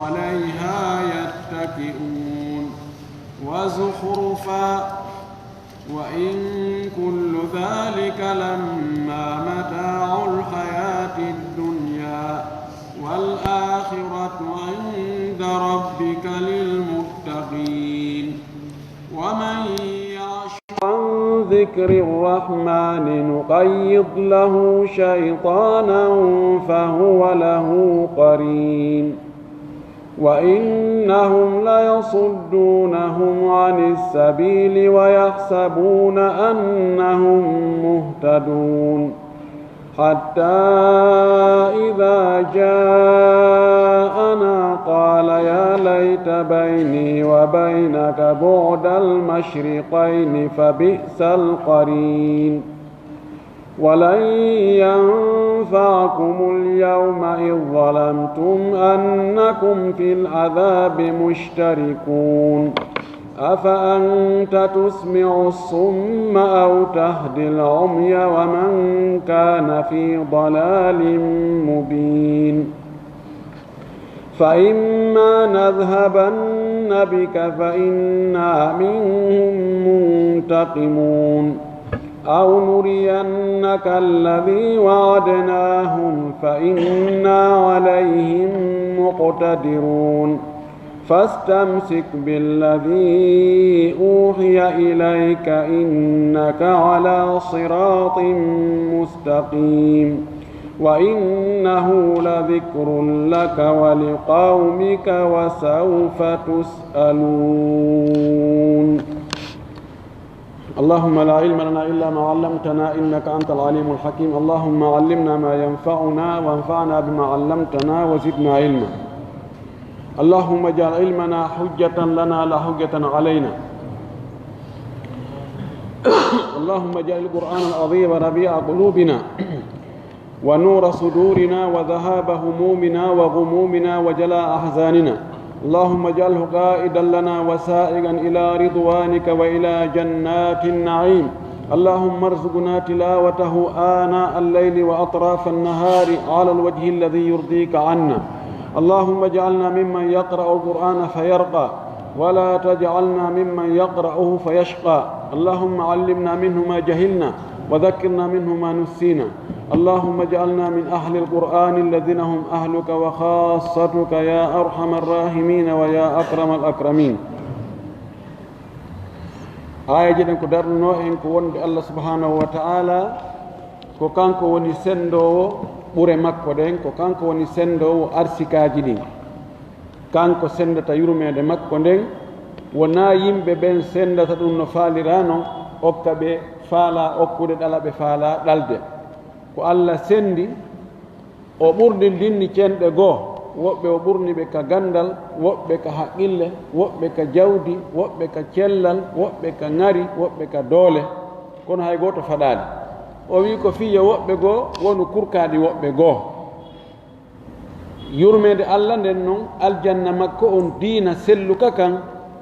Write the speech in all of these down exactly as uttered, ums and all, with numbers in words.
عليها يتكئون. وزخرفا، وإن كل ذلك لما متاع الحياة الدنيا، والآخرة عند ربك للمتقين. ومن يعش عن ذكر الرحمن نقيض له شيطانا فهو له قرين. وإنهم ليصدونهم عن السبيل ويحسبون أنهم مهتدون. حتى إذا جاءنا قال يا ليت بيني وبينك بعد المشرقين فبئس القرين. ولن ينفعكم اليوم إذ ظلمتم أنكم في العذاب مشتركون. أفأنت تسمع الصم أو تهدي العمي ومن كان في ضلال مبين. فإما نذهبن بك فإنا منهم منتقمون، أو نرينك الذي وعدناهم فإنا عليهم مقتدرون. فاستمسك بالذي أوحي إليك إنك على صراط مستقيم. وإنه لذكر لك ولقومك وسوف تسألون. اللهم لا علم لنا إلا ما علمتنا إنك أنت العليم الحكيم. اللهم علمنا ما ينفعنا وانفعنا بما علمتنا وزدنا علما. اللهم اجعل علمنا حجة لنا لا حجة علينا. اللهم اجعل القرآن العظيم ربيع قلوبنا ونور صدورنا وذهاب همومنا وغمومنا وجلاء أحزاننا. اللهم اجعله قائدا لنا وسائقا إلى رضوانك وإلى جنات النعيم. اللهم ارزقنا تلاوته آناء الليل وأطراف النهار على الوجه الذي يرضيك عنا. اللهم اجعلنا ممن يقرأ القرآن فيرقى، ولا تجعلنا ممن يقرأه فيشقى. اللهم علمنا منه ما جهلنا، وذكرنا منه ما نسينا. اللهم اجعلنا من أهل القرآن الذين هم أهلك وخاصتك يا أرحم الراحمين ويا أكرم الأكرمين. Aayeeje ɗen ko darnunoo en ko wonde Allah subhanahu wa ta'ala ko kanko woni senndoowo ɓure makko ɗen, ko kanko woni senndoowo arsikaaji ɗin. Kanko senndata yurmeende makko nden, wonaa yimɓe ɓen senndata ɗum no faaliraano, okka ɓe faalaa okkude, ɗala ɓe faalaa ɗalde. Ko Allah senndi, o ɓurdindinni cenɗe goo, woɓɓe o ɓurni ɓe ka ganndal, woɓɓe ka haqqille, woɓɓe ka jawdi, woɓɓe ka cellal, woɓɓe ka ŋari, woɓɓe ka doole, kono hay gooto faɗaali. O wi'i ko fii yo woɓɓe goo wonu kurkaaɗi woɓɓe goo. Yurmeende Allah nden non, aljanna makko on diina selluka kan,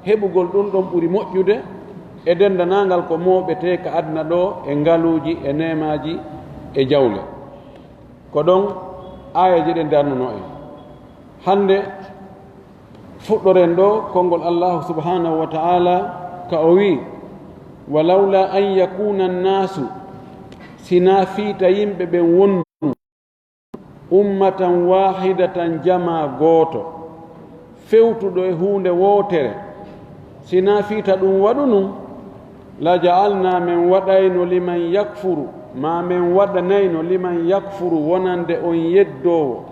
heɓugol ɗum ɗon ɓuri moƴƴude e denndanaangal ko mooɓetee ka aduna ɗoo e ngaluuji e neemaaji e jawle. Ko ɗon aayeeje ɗen darnunoo en. Hannde fuɗɗoren ɗoo konngol Allahu subhanahu wa ta'ala ka o wi'i, "Wa lawla an yakuna annaasu," sinaa fii ta yimɓe ɓen wondu ummatan waahidatan, jamaa gooto, fewtuɗo e huunde wootere, sinaa fii ta ɗum waɗu nun, la ja'alnaa, men waɗayno, liman yakfuru, maa men waɗanayno liman yakfuru wonande on yeddoowo,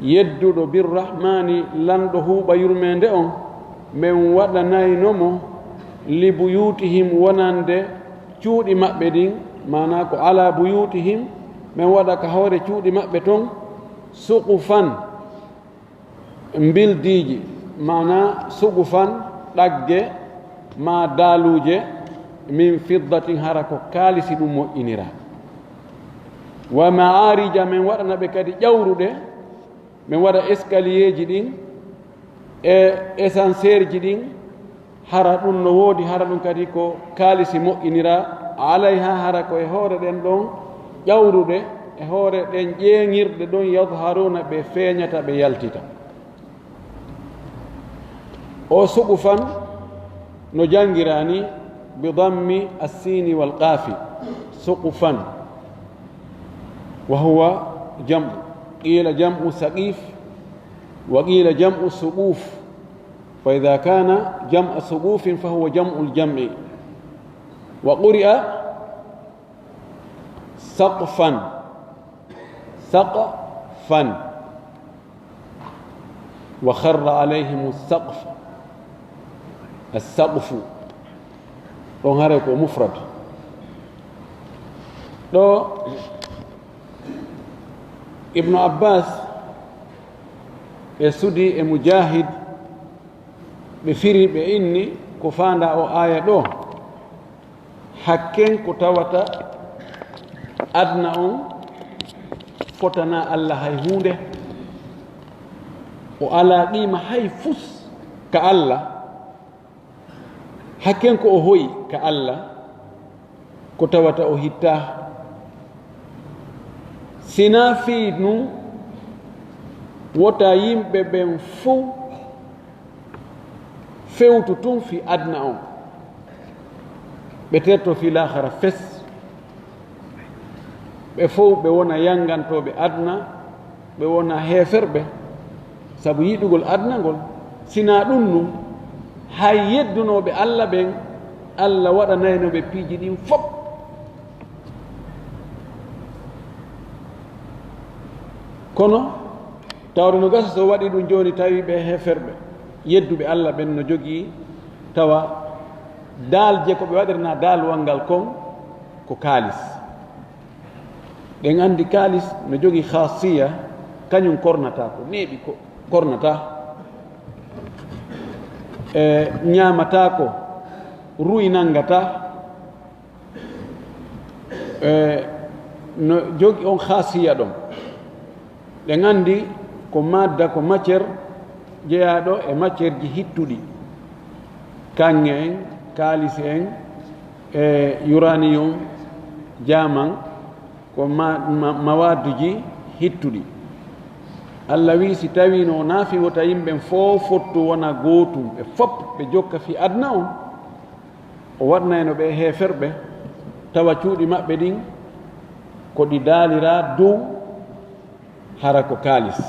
yedduɗo birrahmaani, lanɗo huuɓa yurmeende on, men waɗanayno mo li buyuutihim wonande cuuɗi maɓɓe ɗin, maanaa ko alaa buyuutihim, men waɗa ka hoore cuuɗi maɓɓe ton, suqufan, mbildiiji, maanaa suqufan, ɗagge, maa daaluuje, min fiddatin, hara ko kaalisi ɗum moƴƴiniraa. Wa ma'aarija, men waɗana ɓe kadi ƴawruɗe, men waɗa escalierji ɗin e ascenseur ji ɗin, hara ɗum no woodi, hara ɗum kadi ko kaalisi moƴƴiniraa, alayha, hara ko e hoore ɗen ɗon ƴawruɗe, e hoore ɗen ƴeeŋirɗe ɗon, yadharuuna, ɓe feeñata, ɓe yaltita. O suqufan no janngiraani bi dammi assini wal qaafi, suqufan, wa huwa jam'u, qiila jam'u saqif, wa qiila jam'u suquf, fa idha kana jam'a suqufin fa huwa jam'ul jam'i, wa quri'a saqfan, saqfan, wa kharra alayhimu saqf, as-saqfu. Ɗon haray ko mufrad. Ɗo Ibnu Abbas e Sudi e Mujahid ɓe firi, ɓe inni ko faanda o aya ɗo. Hakken ko tawata aduna on fotana Allah hay huunde, o alaa qiima hay fus ka Allah. Hakken ko o hoyi ka Allah, ko tawata o hittaa. Sinaa fii ɗun, wota yimɓe ɓen fow fewtu tun fii aduna on, ɓe terto fii laahara fes. Ɓe fow ɓe wona yanngantooɓe aduna, ɓe wona heeferɓe sabu yiɗugol aduna ngol. Sinaa ɗun nun, hay yeddunooɓe Allah ɓen, Allah waɗanayno ɓe piiji ɗin fow. Kono tawde no gasa so waɗi ɗun jooni, tawi ɓe heeferɓe, yedduɓe Allah ɓen no jogii, tawa daalje ko ɓe waɗirnaa daalwal ngal kon ko kaalis. Ɗen anndi kaalis no jogii khaasiya, kañun kornataa, ko neeɓi ko kornataa, e ñaamataa ko, ruy nanngataa. E, no jogi on khaasiya ɗon. Ɗen anndi ko madda, ko matière jeyaaɗo e matièreji hittuɗi, kaŋŋe en, kaalisi en, e uranium, jaaman, ko ma-, ma-, mawaadduji hittuɗi. Allah wi'i, si tawiino o naafi wota yimɓe fow fottu wona gootum, ɓe fow ɓe jokka fii aduna on, o waɗnayno ɓe heeferɓe, tawa cuuɗi maɓɓe ɗin ko ɗi daaliraa dow hara ko kaalis.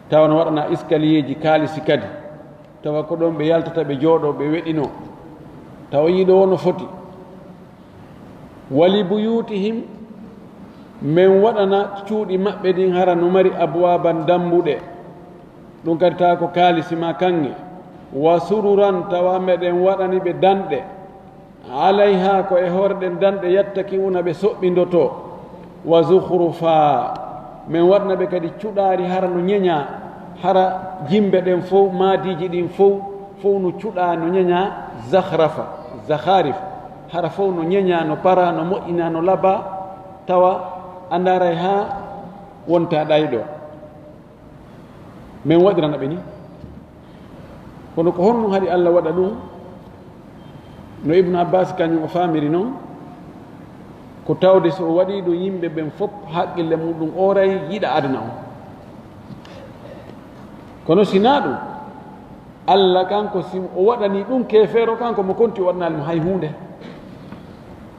Tawa no waɗanaa iskaliyeeji kaalisi kadi. Tawa ko ɗon ɓe yaltata, ɓe jooɗoo, ɓe weɗinoo. Tawa yiɗo woo no foti. Wa li buyuutihim, men waɗana cuuɗi maɓɓe ɗin hara no mari abwaaban, dammbuɗe. Ɗum kadi tawa ko kaalisi maa kaŋŋe. Wa sururan, tawa meɗen waɗani ɓe danɗe. Alayha, ko e hoore ɗen danɗe, yattaki'una, ɓe soɓɓindotoo. Wa zukhrufa, men waɗana ɓe kadi cuɗaari hara no ñeñaa, hara jimbe ɗen fow, maadiiji ɗin fow, fow no cuɗaa no ñeñaa, zakhrafa, zakharif, hara fow no ñeñaa, no paraa, no moƴƴinaa, no labaa, tawa a ndaaray haa wonta ɗayɗo. Men waɗirana ɓe ni. Kono ko honɗum haɗi Allah waɗa ɗum? No Ibnu Abbas kañum o faamiri non, ko tawde so o waɗii ɗum, yimɓe ɓen fof haqqille muɗum ooray, yiɗa aduna on. Kono si naa ɗum, Allah kanko, si o waɗanii ɗum keefeero, kanko mo konti o waɗanaali mo hay huunde.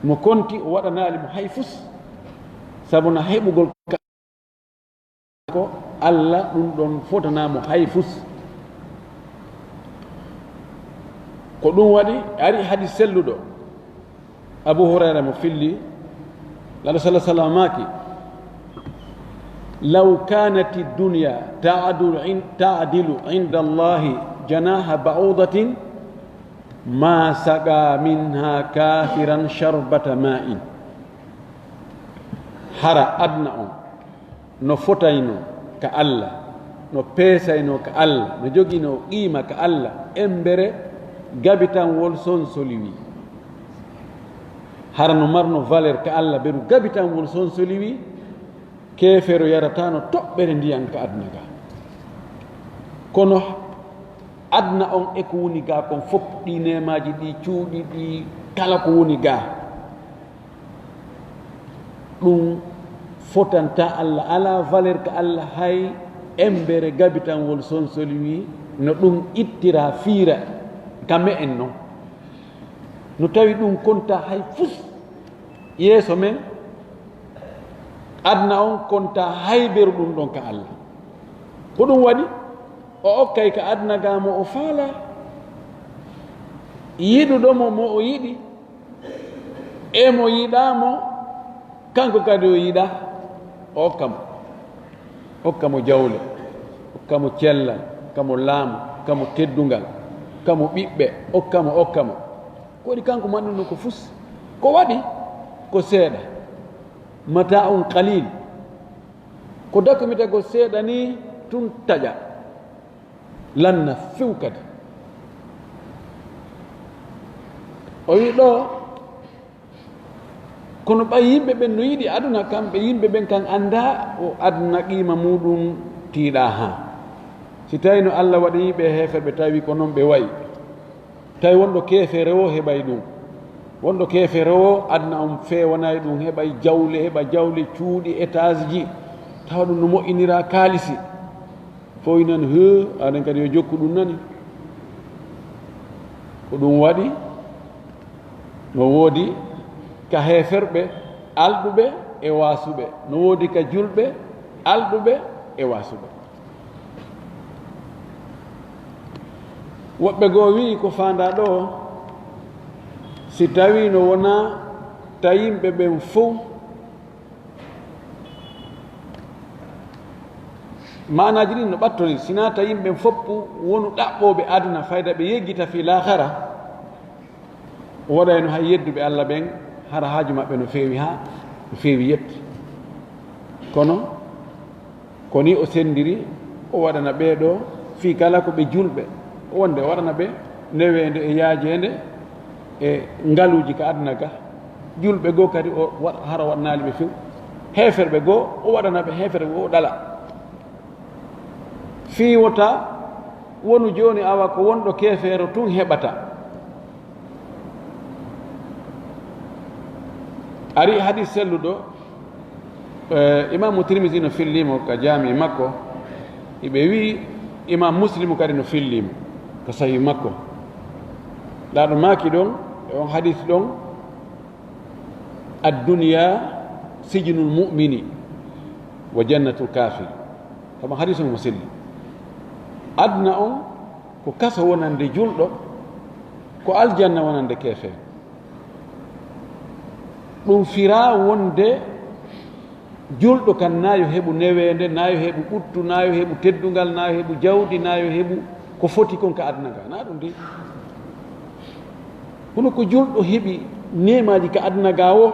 Mo konti o waɗanaali mo hay fus. Sabu na heɓugol ko Allah ɗum ɗon fotanaa mo hay fus. Ko ɗum waɗi ari hadis selluɗo Abu Hurayra mo filli, Laɗo sala sala maaki, "Law kanati dunya ta'dilu in-, ta'dilu inda Allahi janaha ba'udatin, ma saqa minha kafiran sharbata ma'in." Hara aduna on no fotaynoo ka Allah, no peesaynoo ka Allah, no joginoo qiima ka Allah, embere gabitanwol sonsoliwi. Hara no marno valeur ka Allah, beru gabitanwol sonsoliwi, keefeero yarataano toɓɓere ndiyan ka aduna ga. Kono aduna on e ko woni ga kon fof, ɗi neemaaji, ɗi cuuɗi, ɗi kala ko woni ga, ɗum fotantaa Allah, alaa valeur ka Allah hay Embere gabitanwol sonsoli wi no ɗum ittira fiira ka me'en non. No tawi ɗum konta hay fus yeeso men, aduna on konta hay beru ɗum ɗon ka Allah. Ko ɗum waɗi o okkay ka aduna ga mo o faala, yiɗuɗo mo mo o yiɗi, e mo yiɗa mo, kanko kadi o yiɗa, o okka mo. Okka mo jawle, okka mo cellal, okka mo laamu, okka mo teddungal, okka mo ɓiɓɓe, okka mo, okka mo. Ko waɗi kanko manɗum ɗum ko fus? Ko waɗi ko seeɗa, mata un qalil. Ko dakumita ko seeɗa ni tun taƴa, lanna few kadi. O wi ɗo, kono ɓay yimɓe ɓen no yiɗi aduna, kamɓe yimɓe ɓen kan annda o aduna qiima muɗum tiiɗa ha. Si tawi no Allah waɗi ɓe heeferɓe, tawi ko non ɓe wayi, tawi wonɗo keefere o heɓay ɗum, wonɗo keefere o aduna on feewanay ɗum, heɓay jawle, heɓa jawle, cuuɗi, étage ji, tawa ɗum no moƴƴinira kaalisi. Fof nani, he, aɗen kadi yo jokku ɗum nani. Ko ɗum waɗi, no woodi ka heeferɓe alɗuɓe e waasuɓe, no woodi ka julɓe alɗuɓe e waasuɓe. Woɓɓe goo wi'i ko faandaa ɗo, si tawii no wona ta yimɓe ɓen fow, maanaaji ɗin no ɓattori, sinaa ta yimɓe fof wonu ɗaɓɓooɓe aduna fayda ɓe yeggita fii laakara, o waɗayno hay yedduɓe Allah ɓen, hara haaju maɓɓe no feewi haa no feewi yetti. Kono, ko ni o senndiri, o waɗana ɓee ɗoo fii kala ko ɓe julɓe, wonde o waɗana ɓe neweende e yaajeende e ngaluuji ka aduna ga. Julɓe goo kadi o wa-, hara waɗanaali ɓe few. Heeferɓe goo o waɗana ɓe, heeferɓe goo o ɗala. Fii wota wonu jooni awa ko wonɗo keefeero tun heɓata. Ari hadis selluɗo, eh, Imaamu Tirmisi no fillimo ka jaami makko, iɓe wi'i Imam Muslimu kadi no fillimo ka Sahih makko. Laaɗo maaki ɗon, e on hadis ɗon, "Ad-dunya sijnul mu'mini wa jannatul kafir." Kama hadis on mo selli. Aduna on ko kaso wonande julɗo, ko aljanna wonande keefeero. Ɗum firaa wonde julɗo kan na yo heɓu neweende, na yo heɓu ɓuttu, na yo heɓu teddungal, na yo heɓu jawdi, na yo heɓu ko foti kon ka aduna ga. Na ɗum de. Kono ko julɗo heɓi neemaaji ka aduna ga o,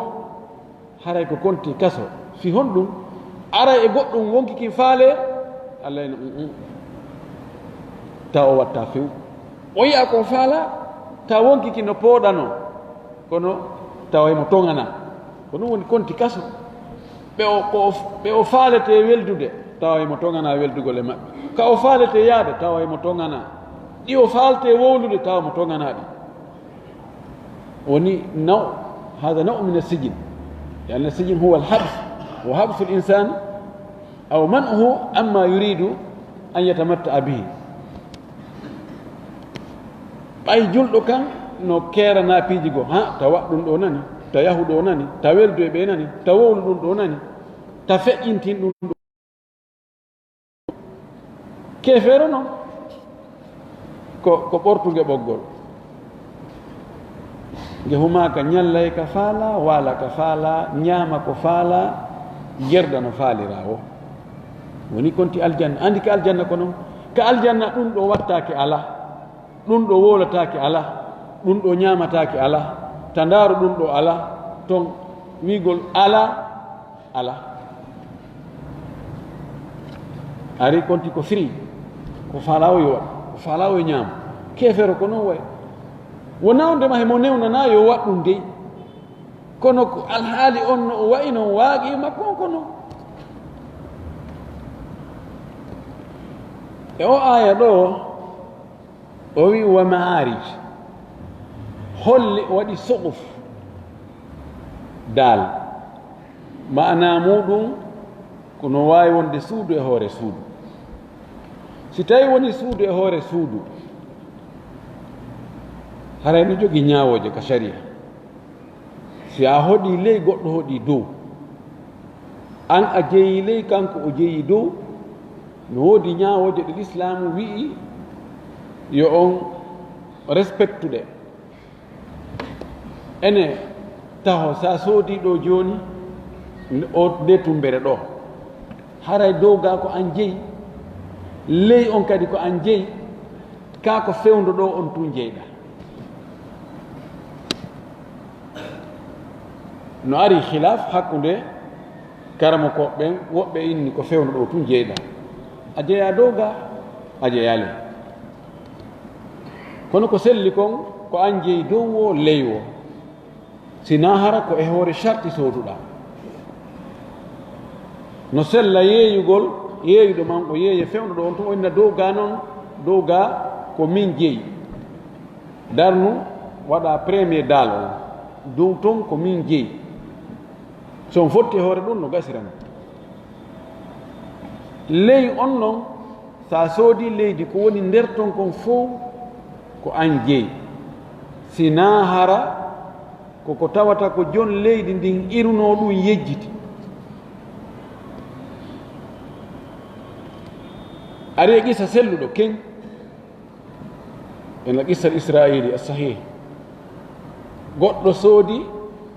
haray ko konti kaso. Fi honɗum? Aray e goɗɗum wonki kin faale, Allah eno, mm, mm. Taw o watta few. O yi'a ko faala, taw wonki kin no pooɗano, kono tawa emo toŋana. Ko ɗum woni konti kaso. Ɓe o, ko o, ɓe o faalete weldude, tawa emo toŋana weldugol e maɓɓe. Ka o faalete yaade, tawa emo toŋana. Ɗi o faalte wowlude, tawa mo toŋana ɗi. Woni naw, hada naw min assijin. Yani assijin huwa alhabs, wa habsu al-insan aw man'uhu amma yuridu an yatamatta'a bihi. Ɓay julɗo kan no keerana piiji goo, ha, ta waɗ ɗum ɗo nani, ta yahu ɗo nani, ta weldu e ɓe nani, ta wowlu ɗum ɗo nani, ta feƴƴintin ɗum ɗo. Keefeero non, ko, ko ɓortuge ɓoggol. Nge humaaka ñallay ka faala, waala ka faala, ñaama ko faala, yerda no faalira o. Woni konti aljanna. Andi ka aljanna ko non? Ka aljanna ɗum ɗo wattaake ala, ɗum ɗo wowlataake ala, ɗum ɗo ñaamataake ala, ta ndaaru ɗum ɗo ala, ton wiigol ala, ala. Ari konti ko free, ko faala o yo waɗ, ko faala o yo ñaam. Keefeero ko non way. Wona on ndema hemo newnana yo waɗ ɗum dey. Kono ko alhaali on no o wayi non waaqi'i makko on ko non. E o aaya ɗo, o wi wa ma'arij. Holli o waɗi suquf. Daal. Maana muɗum ko no waawi wonde suudu e hoore suudu. Si tawi woni suudu e hoore suudu, haray no jogii ñaawooje ka sariya. Si a hoɗii ley, goɗɗo hoɗii dow, an a jeyii ley, kanko o jeyii dow, no woodi ñaawooje ɗe lislaamu wi'i yo on respectu ɗe. Ene taho, sa soodii ɗo jooni, o, nde tumbere ɗo, haray dow ga ko an jeyi, ley on kadi ko an jeyi, ka ko fewndo ɗo on tun jeyɗa. No ari khilaf hakkunde karamokooɓe ɓen, woɓɓe inni ko fewndo ɗo tun jeyɗa. A jeyaa dow ga, a jeyaa ley. Kono ko selli kon, ko an jeyi dow wo, ley wo. Sinaa hara ko e hoore sarti sooduɗa. No sella yeeyugol, yeeyuɗo man o yeeye fewndo ɗo on tun, o inna dow ga non, dow ga ko min jeyi. Darnu waɗa premier dal on, dow ton ko min jeyi. So on fotti e hoore ɗun, no gasira non. Ley on non, sa soodi leydi, ko woni nder ton kon fow ko an jeyi. Sinaa hara ko ko tawata ko jon leydi ndin iruno ɗun yejjiti. Ari e qissa selluɗo ken. Ena qissal Israa'iili as-sahih. Goɗɗo soodi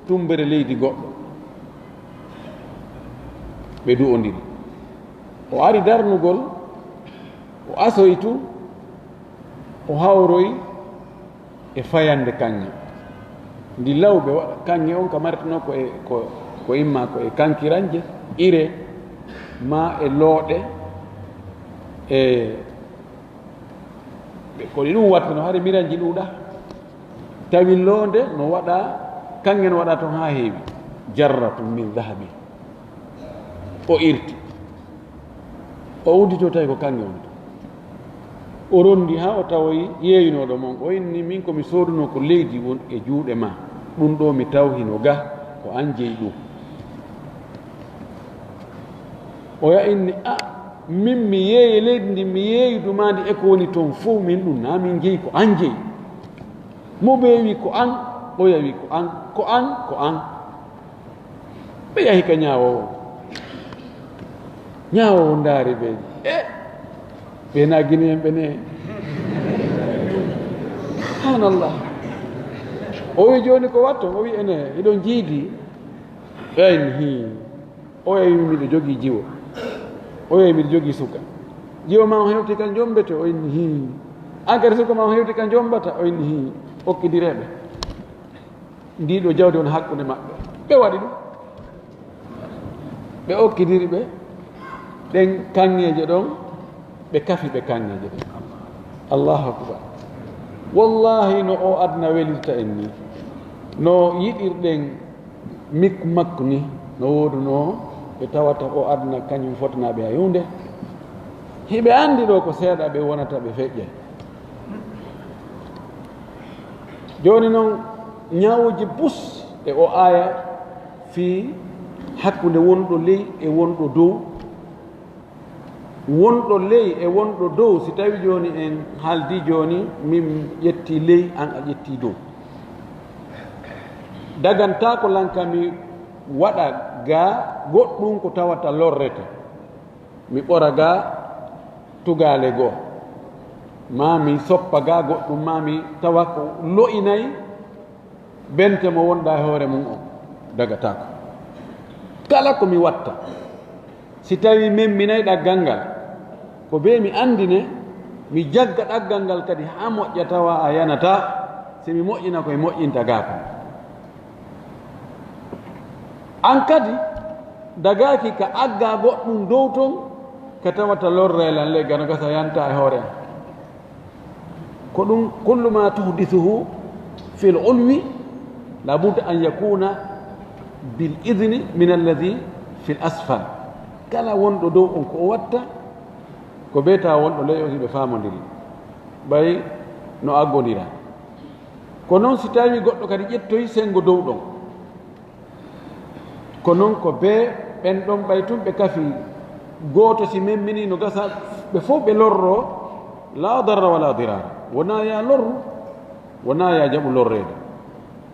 tumbere leydi goɗɗo. Ɓe du'ondiri. O ari darnugol, o asoyi tun, o hawroyi e fayannde kaŋŋe. Ndi law ɓe waɗa kaŋŋe on ka martinoo ko e, ko, ko imma ko e kankiranje, ire, maa e looɗe, e Ɓe, ko ɗi ɗum watta no hari miranji ɗuuɗa. Tawi loonde no waɗa, kaŋŋe no waɗa toon haa heewi. Jarratun min dahabi. O irti. O uddito tawi ko kaŋŋe woni toon. O rondi haa o tawoyi yeeyunooɗo mon. O inni, "Min ko mi soodunoo ko leydi won e juuɗe ma. Ɗum ɗo mi taw hino ga, ko an jeyi ɗum." Oya inni, "A, min mi yeeye leydi ndi, mi yeeyudu ma ndi e ko woni toon fof, min ɗum na min jeyi, ko an jeyi." Mo ɓe wi, "Ko an," oya wi, "Ko an, ko an, ko an." Ɓe yahi ka ñaawoowo. Ñaawoowo ndaari ɓe, "E, ɓe na Gine en ɓe ne?" Subhanallah. O wi, "Jooni ko watto?" O wi, "Ene, hiɗon jiidi?" Ɓe inni, "Hii." Oya wi, "Miɗo jogii jiwo." Oya wi, "Miɗo jogii suka." "Jiwo ma on hewti ka jombete?" O inni, "Hii." "An kadi suka ma on hewti ka jombata?" O inni, "Hii." "Okkidireeɓe. Ndii ɗo jawdi on hakkunde maɓɓe." Ɓe waɗi ɗum. Ɓe okkidiri ɓe ɗen kaŋŋeeje ɗon, ɓe kafi ɓe kaŋŋeeje ɗen. Allahu akbar. Wallahi, no o aduna welirta en ni, no yiɗirɗen mikku makko ni, no woodunoo ɓe tawata o aduna kañum fotanaaɓe hay huunde. Hiɓe anndi ɗo ko seeɗa ɓe wonata ɓe feƴƴay. Jooni non, ñaawuuji bus e o aaya fii hakkunde wonɗo ley e wonɗo dow. Wonɗo ley e wonɗo dow, si tawi jooni en haaldi jooni, min ƴetti ley, an a ƴetti dow. Dagantaako lan ka mi waɗa ga goɗɗum ko tawata lorrete. Mi ɓora ga tugaale goo, maa mi soppa ga goɗɗum, maa mi tawa ko lo'inay bente mo wonɗa e hoore mum on, dagataako. Kala ko mi watta, si tawi memminay ɗaggal ngal, ko bee mi anndine, mi jagga ɗaggal ngal kadi haa moƴƴa tawa a yanataa, si mi moƴƴina ko e moƴƴinta gaa kon. An kadi, dagaaki ka agga goɗɗum dow ton, ka tawata lorraylan ley gano gasa yanta e hoore an. Ko ɗum, kullu ma tuhdithuhu fil ulwi la budda an yakuna bil idni min alladhi fil asfal. Kala wonɗo dow on ko o watta, ko bee tawa wonɗo ley on hiɓe faamondiri. Ɓay no aggondira. Ko non si tawi goɗɗo kadi ƴettoyi sengo dow ɗon. Ko non ko bee ɓen ɗon ɓay tun ɓe kafi gooto si memmini no gasa Ɓe fof ɓe lorro, la darra wala dirara. Wona ya lorru, wona ya jaɓu lorreede.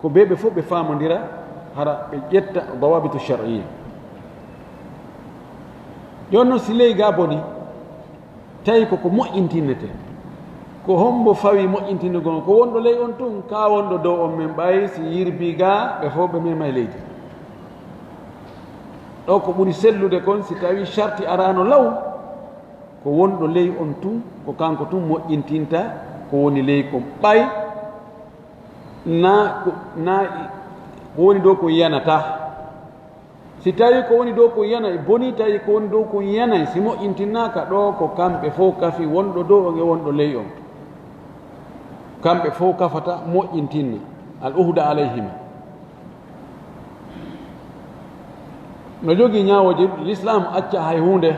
Ko ɓe ɓe fof ɓe faamondira, hara ɓe ƴetta dawabitu shar'iyya. Jooni noon, si ley ga boni, tawi ko ko moƴƴintinnete, ko hombo fawi moƴƴintinnugol? Ko wonɗo ley on tun, ka wonɗo dow on? Men ɓay si yirbi ga, ɓe fof ɓe mema e leydi. Ɗo ko ɓuri sellude kon, si tawi sharti arano law, ko wonɗo ley on tun, ko kanko tun moƴƴintinta ko woni ley kon. Ɓay na, na ko woni dow kon yanata. Si tawi ko woni dow kon yanay, boni tawi ko woni dow kon yanay, si moƴƴintinnaaka, ɗo ko kamɓe fof kafi, wonɗo dow on e wonɗo ley on. Kamɓe fof kafata moƴƴintinna, al uhda alayhima. No jogii ñaawooje, l'islam acca hay huunde.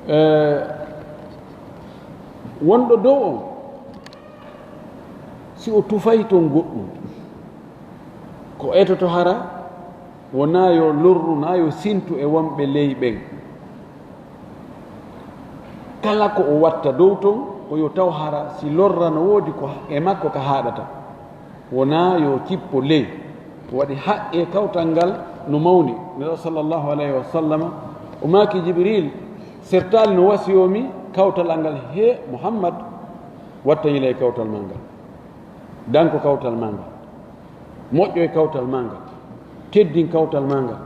Eh, wonɗo dow on, si o tufay ton goɗɗum, ko etoto hara, wonaa yo lorru, naa yo sintu e wonɓe ley ɓen. Kala ko o watta dow ton, ko yo taw hara si lorra no woodi ko e makko ka haaɗata. Wonaa yo cippo ley. Waɗi haqqe kawtal ngal no mawni. Nela sallallahu alayhi wa sallam, o maaki Jibril, sertaali no wasiyoo mi kawtal an ngal, he Muhammad, wattani ley kawtal maa ngal. Danko kawtal maa ngal. Moƴƴo e kawtal maa ngal. Teddin kawtal maa ngal.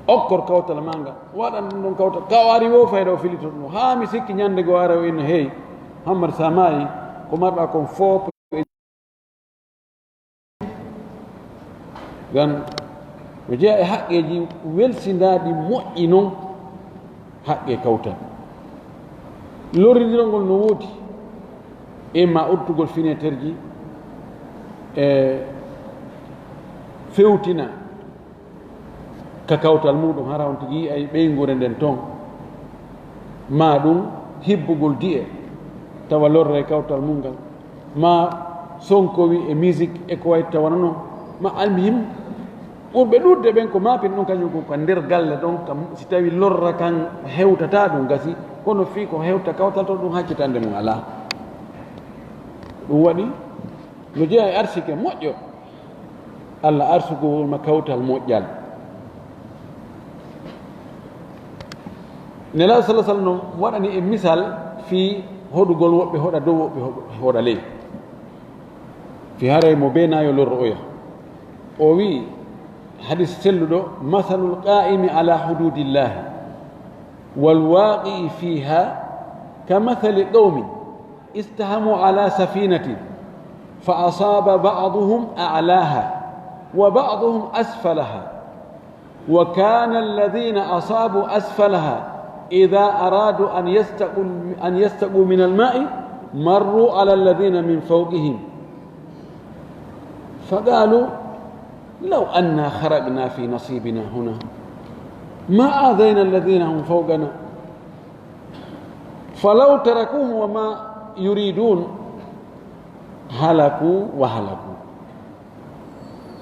Okkor kawtal maa ngal. Waɗan ɗum ɗon kawtal. Ka o ari wo fayda o filito ɗum. Haa mi sikki ñande goo ara o inna, hey, Muhammad, sa maayi, ko marɗa kon fof. Ngam no jeyaa e haqqeeji welsindaaɗi moƴƴi non, haqqe kawtal. Lorrindirol ngol no woodi, imma uddugol fineterji e fewtina ka kawtal muɗum, hara on tigi yi'ay ɓeynguure nden ton, ma ɗum hibbugol di'e tawa lorra e kawtal mum ngal, ma sonkowi e musique e ko wayi tawana non, ma almuhim, ɓurɓe ɗuuɗde ɓen ko maapin ɗon kañum kon ka nder galle ɗon, kam si tawi lorra kan hewtata ɗum gasi, kono fii ko hewta kawtal to ɗum haccitande mum alaa. Ɗum waɗi no jeyaa e arsike moƴƴo, Allah arsugol ma kawtal moƴƴal. Nelaaɗo sallallahu alaihi wasallam no waɗani en misal fii hoɗugol, woɓɓe hoɗa dow, woɓɓe hoɗa ley, fii haray mo beenaayo lorro oya. O wi'i, hadis selluɗo, "Masalul qa'imi ala hududillahi wal waqi'i fiha ka mathali qaumin istahamu ala safinatin fa asaba ba'duhum a'laha wa ba'duhum asfalaha." وكان الذين أصابوا أسفلها إذا أرادوا أن يستقوا، أن يستقوا من الماء مروا على الذين من فوقهم فقالوا لو أنا خرقنا في نصيبنا هنا ما آذينا الذين هم فوقنا فلو تركوهم وما يريدون هلكوا وهلكوا.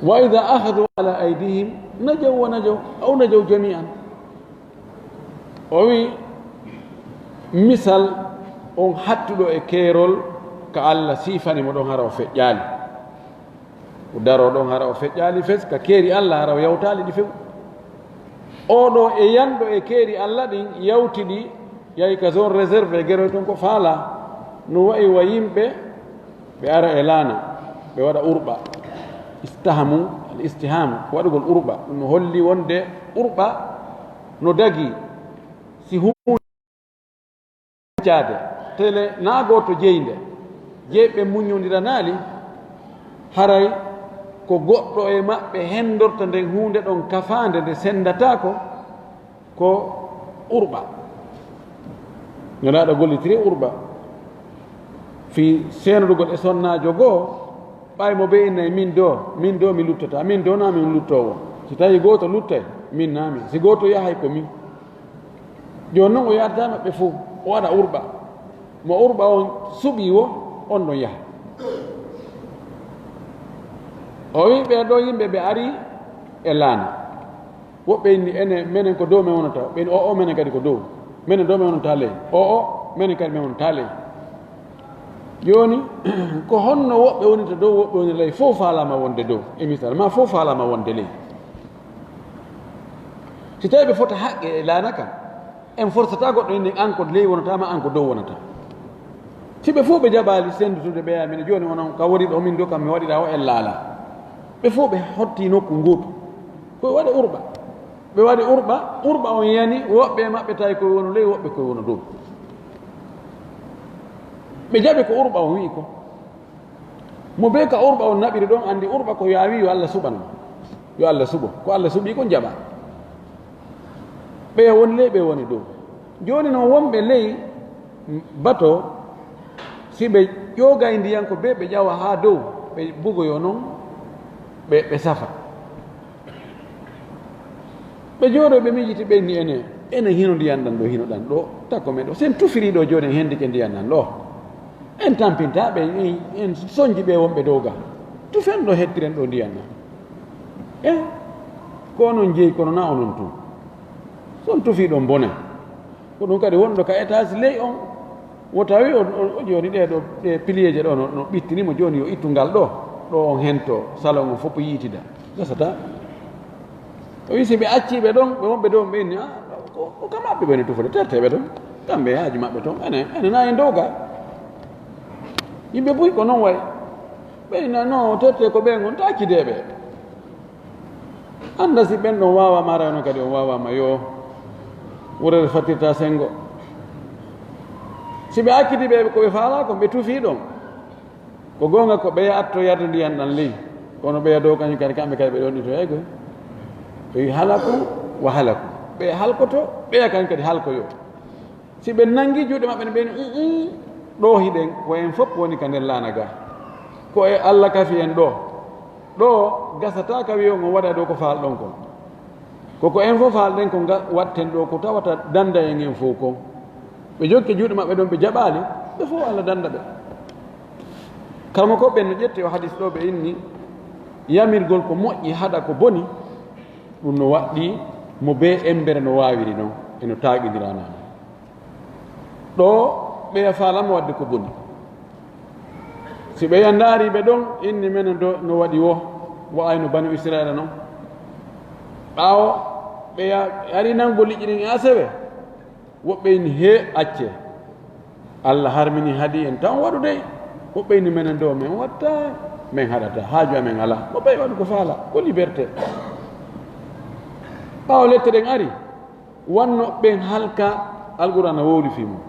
وإذا أخذوا على أيديهم نجوا ونجوا أو نجوا جميعا. O wi misal on hattuɗo e keerol ka Allah siifani mo ɗon hara o feƴƴaali. O daroo ɗon hara o feƴƴaali fes ka keeri Allah hara o yawtaali ɗi few. Oɗo e yanɗo e keeri Allah ɗin yawti ɗi, yahi ka zone réservé, geroy ton ko faalaa. No wa'i wa yimɓe ɓe ara e laana, ɓe waɗa urɓa. Istahamu, al istihamu, waɗugol urɓa. Ɗum no holli wonde urɓa no dagi. Si huunde jaade, tele naa gooto jeynde, jeyɓe muññondiranaali, haray ko goɗɗo e maɓɓe hendorta nden huunde ɗon kafaande nde senndataako, ko urɓa. Nelaaɗo gollitiri urɓa fii seenodugol e sonnaajo goo, ɓay mo bee innay, "Min doo, min doo mi luttata, min doo naa min luttoowo." Si tawii gooto luttay, min naa min. Si gooto yahay, ko min. Jooni non o yaadataa maɓɓe fow, o waɗa urɓa. Mo urɓa on suɓii wo, on ɗon yaha. O wi'i ɓee ɗoo yimɓe ɓe ari e laana. Woɓɓe inni, "Enen, menen ko dow men wonata." Woɓɓe inni, "O'o, menen kadi ko dow." Menen ɗo mi wonta ley. O, o, menen kadi mi wonta ley. Jooni, ko honno woɓɓe wonirta dow, woɓɓe wonirta ley, fof faalaama wonde dow, e misal, ma fof faalaama wonde ley. Si tawi ɓe fota haqqe e laana kan, en forsata goɗɗo enen an ko ley wonata, ma an ko dow wonata. Si ɓe fof ɓe jaɓaali senndutude ɓeya, minen jooni onon ka woni ɗo min dow kam mi waɗira o en laala. Ɓe fof ɓe hotti nokku nguutu. Ko waɗi urɓa. Ɓe waɗi urɓa, urɓa on yani, woɓɓe e maɓɓe tawi koye wonu ley, woɓɓe koye wonu dow. Ɓe jaɓi ko urɓa on wi'i ko. Mo bee ka urɓa on naɓiri ɗon, anndi urɓa ko yaawi yo Allah suɓan mo. Yo Allah suɓo. Ko Allah suɓi kon jaɓa. Ɓeya woni ley, ɓe woni dow. Jooni non wonɓe ley bato, si ɓe ƴoogay ndiyan ko bee ɓe ƴawa haa dow, ɓe bugoyo non, ɓe, ɓe safa. Ɓe jooɗo, ɓe miijiti, ɓe inni ene, ene hino ndiyan ɗan ɗo, hino ɗan ɗo, takko men ɗo. Sen tufiri ɗo jooni, en hendike ndiyan ɗan ɗo. En tampinta ɓe, en, en sonji ɓe wonɓe dow ga. Tufen ɗo, hettiren ɗo ndiyan ɗan. E, ko onon jeyi, kono na onon tun. Son tufi ɗon bone. Ko ɗum kadi wonɗo ka étage ley on, wo tawi o, o, o jooni ɗee ɗo, ɗe piliyeeje ɗo no, no ɓittini mo jooni, yo ittu ngal ɗo, ɗo on hento, salon on fof yiitida. Gasata. O wi si ɓe accii ɓe ɗon, ɓe wonɓe dow ɓe inni, "Ah, ko, ko ka maɓɓe ɓe ne tufode, terte ɓe ton. Kamɓe e haaju maɓɓe ton, ene, ene na en dow ga." Yimɓe buy ko non wayi. Ɓe inna, "Non, terte ko ɓe ngon, ta accidee ɓe." Annda si ɓen ɗon waawaama, rewno kadi on waawaama, yo wurere fattirta senngo. Si ɓe acciti ɓe ko ɓe faalaa kon, ɓe tufii ɗon. Ko goonga ko ɓeya atto yarde ndiyan ɗan ley, kono ɓeya dow kañum kadi, kamɓe kadi ɓe ɗon ito eygoy. Ɓe wi, "Halaku wa halaku." Ɓeya halkoto, ɓeya kañum kadi halkoyo. Si ɓe nangi juuɗe maɓɓe ne, ɓe ni, "Mm, mm, ɗo hiɗen, ko en fof woni ka nder laana ga. Ko e Allah kafi en ɗo. Ɗo gasata ka wi'o ngon waɗa ɗo ko faalɗon kon. Ko ko en fof faalɗen ko nga watten ɗo, ko tawata danda en en fof kon." Ɓe jokke juuɗe maɓɓe ɗon, ɓe jaɓaali, ɓe fof Allah danda ɓe. Karamoko ɓen no ƴetti o hadis ɗo, ɓe inni, yamirgol ko moƴƴi haɗa ko boni, ɗum no waɗɗi mo bee embere no waawiri non, e no taaƴondira non. Ɗo ɓeya faalama waɗde ko boni. Si ɓeya ndaari ɓe ɗon, inni menen ɗo no waɗi wo, wa'ayno Banu Israila non. Ɓaawo ɓeya ari nango liƴƴi ɗin e asewe, woɓɓe inni, "Hee, acce. Allah harmini hadi en tan waɗude." Woɓɓe inni, "Menen ɗo men watta, men haɗata, haaju amen ala. Woɓɓe waɗu ko faala, ko liberté." Ɓaawo lette ɗen ari, wanno ɓen halka Alqur'aana wowli fii mum.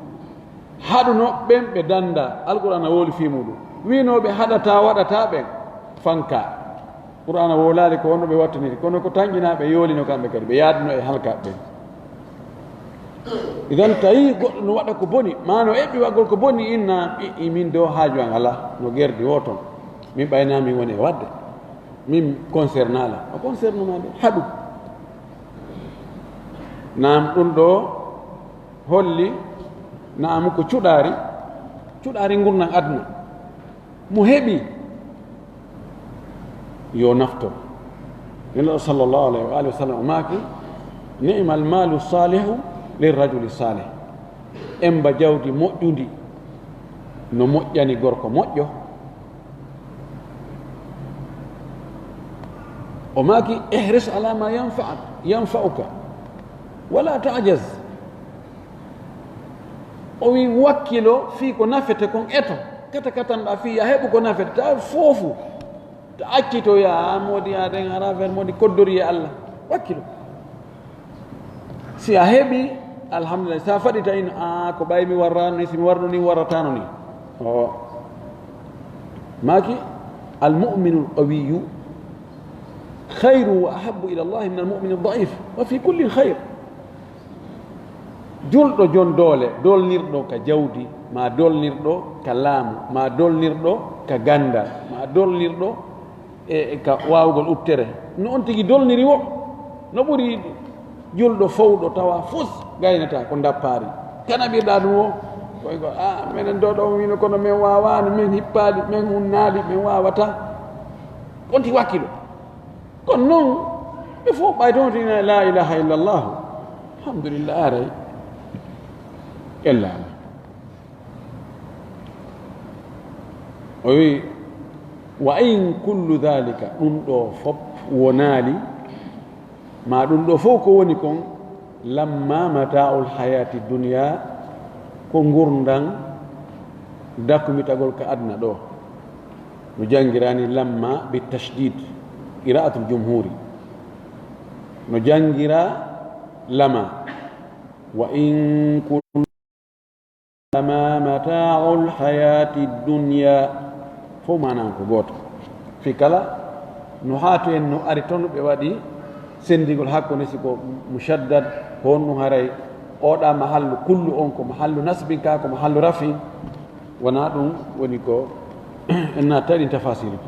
Haɗuno ɓen ɓe danda Alqur'aana wowli fii muɗum. Wiino ɓe haɗata waɗata ɓen fanka. Qur'aana wowlaali ko honno ɓe wattaniri, kono ko tanƴinaaɓe yoolino kamɓe kadi, ɓe yaaduno e halka ɓen. Idan tawi goɗɗo no waɗa ko boni, ma no eɓɓi waɗgol ko boni, inna i, i min do haaju an ala, no gerdi woton. Min ɓayna min woni e waɗde. Min concerne ala, o concerne ma de, haɗu. Naam, ɗum ɗo holli, naam, ko cuɗaari, cuɗaari ngurndan aduna. Mo heɓi, yo naftor. Nelaɗo sallallahu alayhi wa alihi wa sallam o maaki, "Ni'mal malu salihu lirrajuli salih." Emba jawdi moƴƴundi no moƴƴani gorko moƴƴo. O maaki, "Ihris ala ma yanfa'ak, yanfa'uka, wala ta'jaz." O wi, "Wakkilo fii ko nafete kon, eto, kata katanɗa fii a heɓu ko nafete, ta foofu, ta accito ya, a moodi aden, hara affaire moodi koddori e Allah. Wakkilo. Si a heɓi, alhamdulillah, sa faɗi ta in, a, ko ɓay mi warrano ni, si mi warno ni, warratano ni." O maaki, "Al mu'minu al qawiyyu khayru wa ahabbu ila Allah min al mu'min al da'if, wa fi kullin khayr." Julɗo jon doole, dolnirɗo ka jawdi, ma dolnirɗo ka laamu, ma dolnirɗo ka gandal, ma dolnirɗo e, e ka waawugol uttere. No on tigi dolniri wo, no ɓuri julɗo fowɗo tawa fus gaynata ko ndappaari. Ka naɓirɗa ɗum wo, koy ko, "A, menen ɗo ɗo wino kono men waawaani, men hippaali, men hunnaali, men waawata." On tigi wakkilo. Kono noon, ɓe fof ɓay toon tigi la ilaha illallah. Alhamdulillah, aray. Ella. O wi, "Wa in kullu dhalika," ɗum ɗo fop wonaali, ma ɗum ɗo fof ko woni kon, "lamma mata'ul hayati dunya," ko ngurndan dakumitagol ka aduna ɗo. No jangirani lamma bi tashdid, qira'atul jumhuri. No jangira lama. "Wa in kullu lamma mata'ul hayati dunya," fof manan ko gooto. Fi kala no haati en no ari toon ɓe waɗi sendigol hakkunde, si ko mushaddad, ko honɗum haray oɗa mahallu kullu on, ko mahallu nasbin ka, ko mahallu rafin. Wona ɗum woni ko en natta ɗin tafasiri.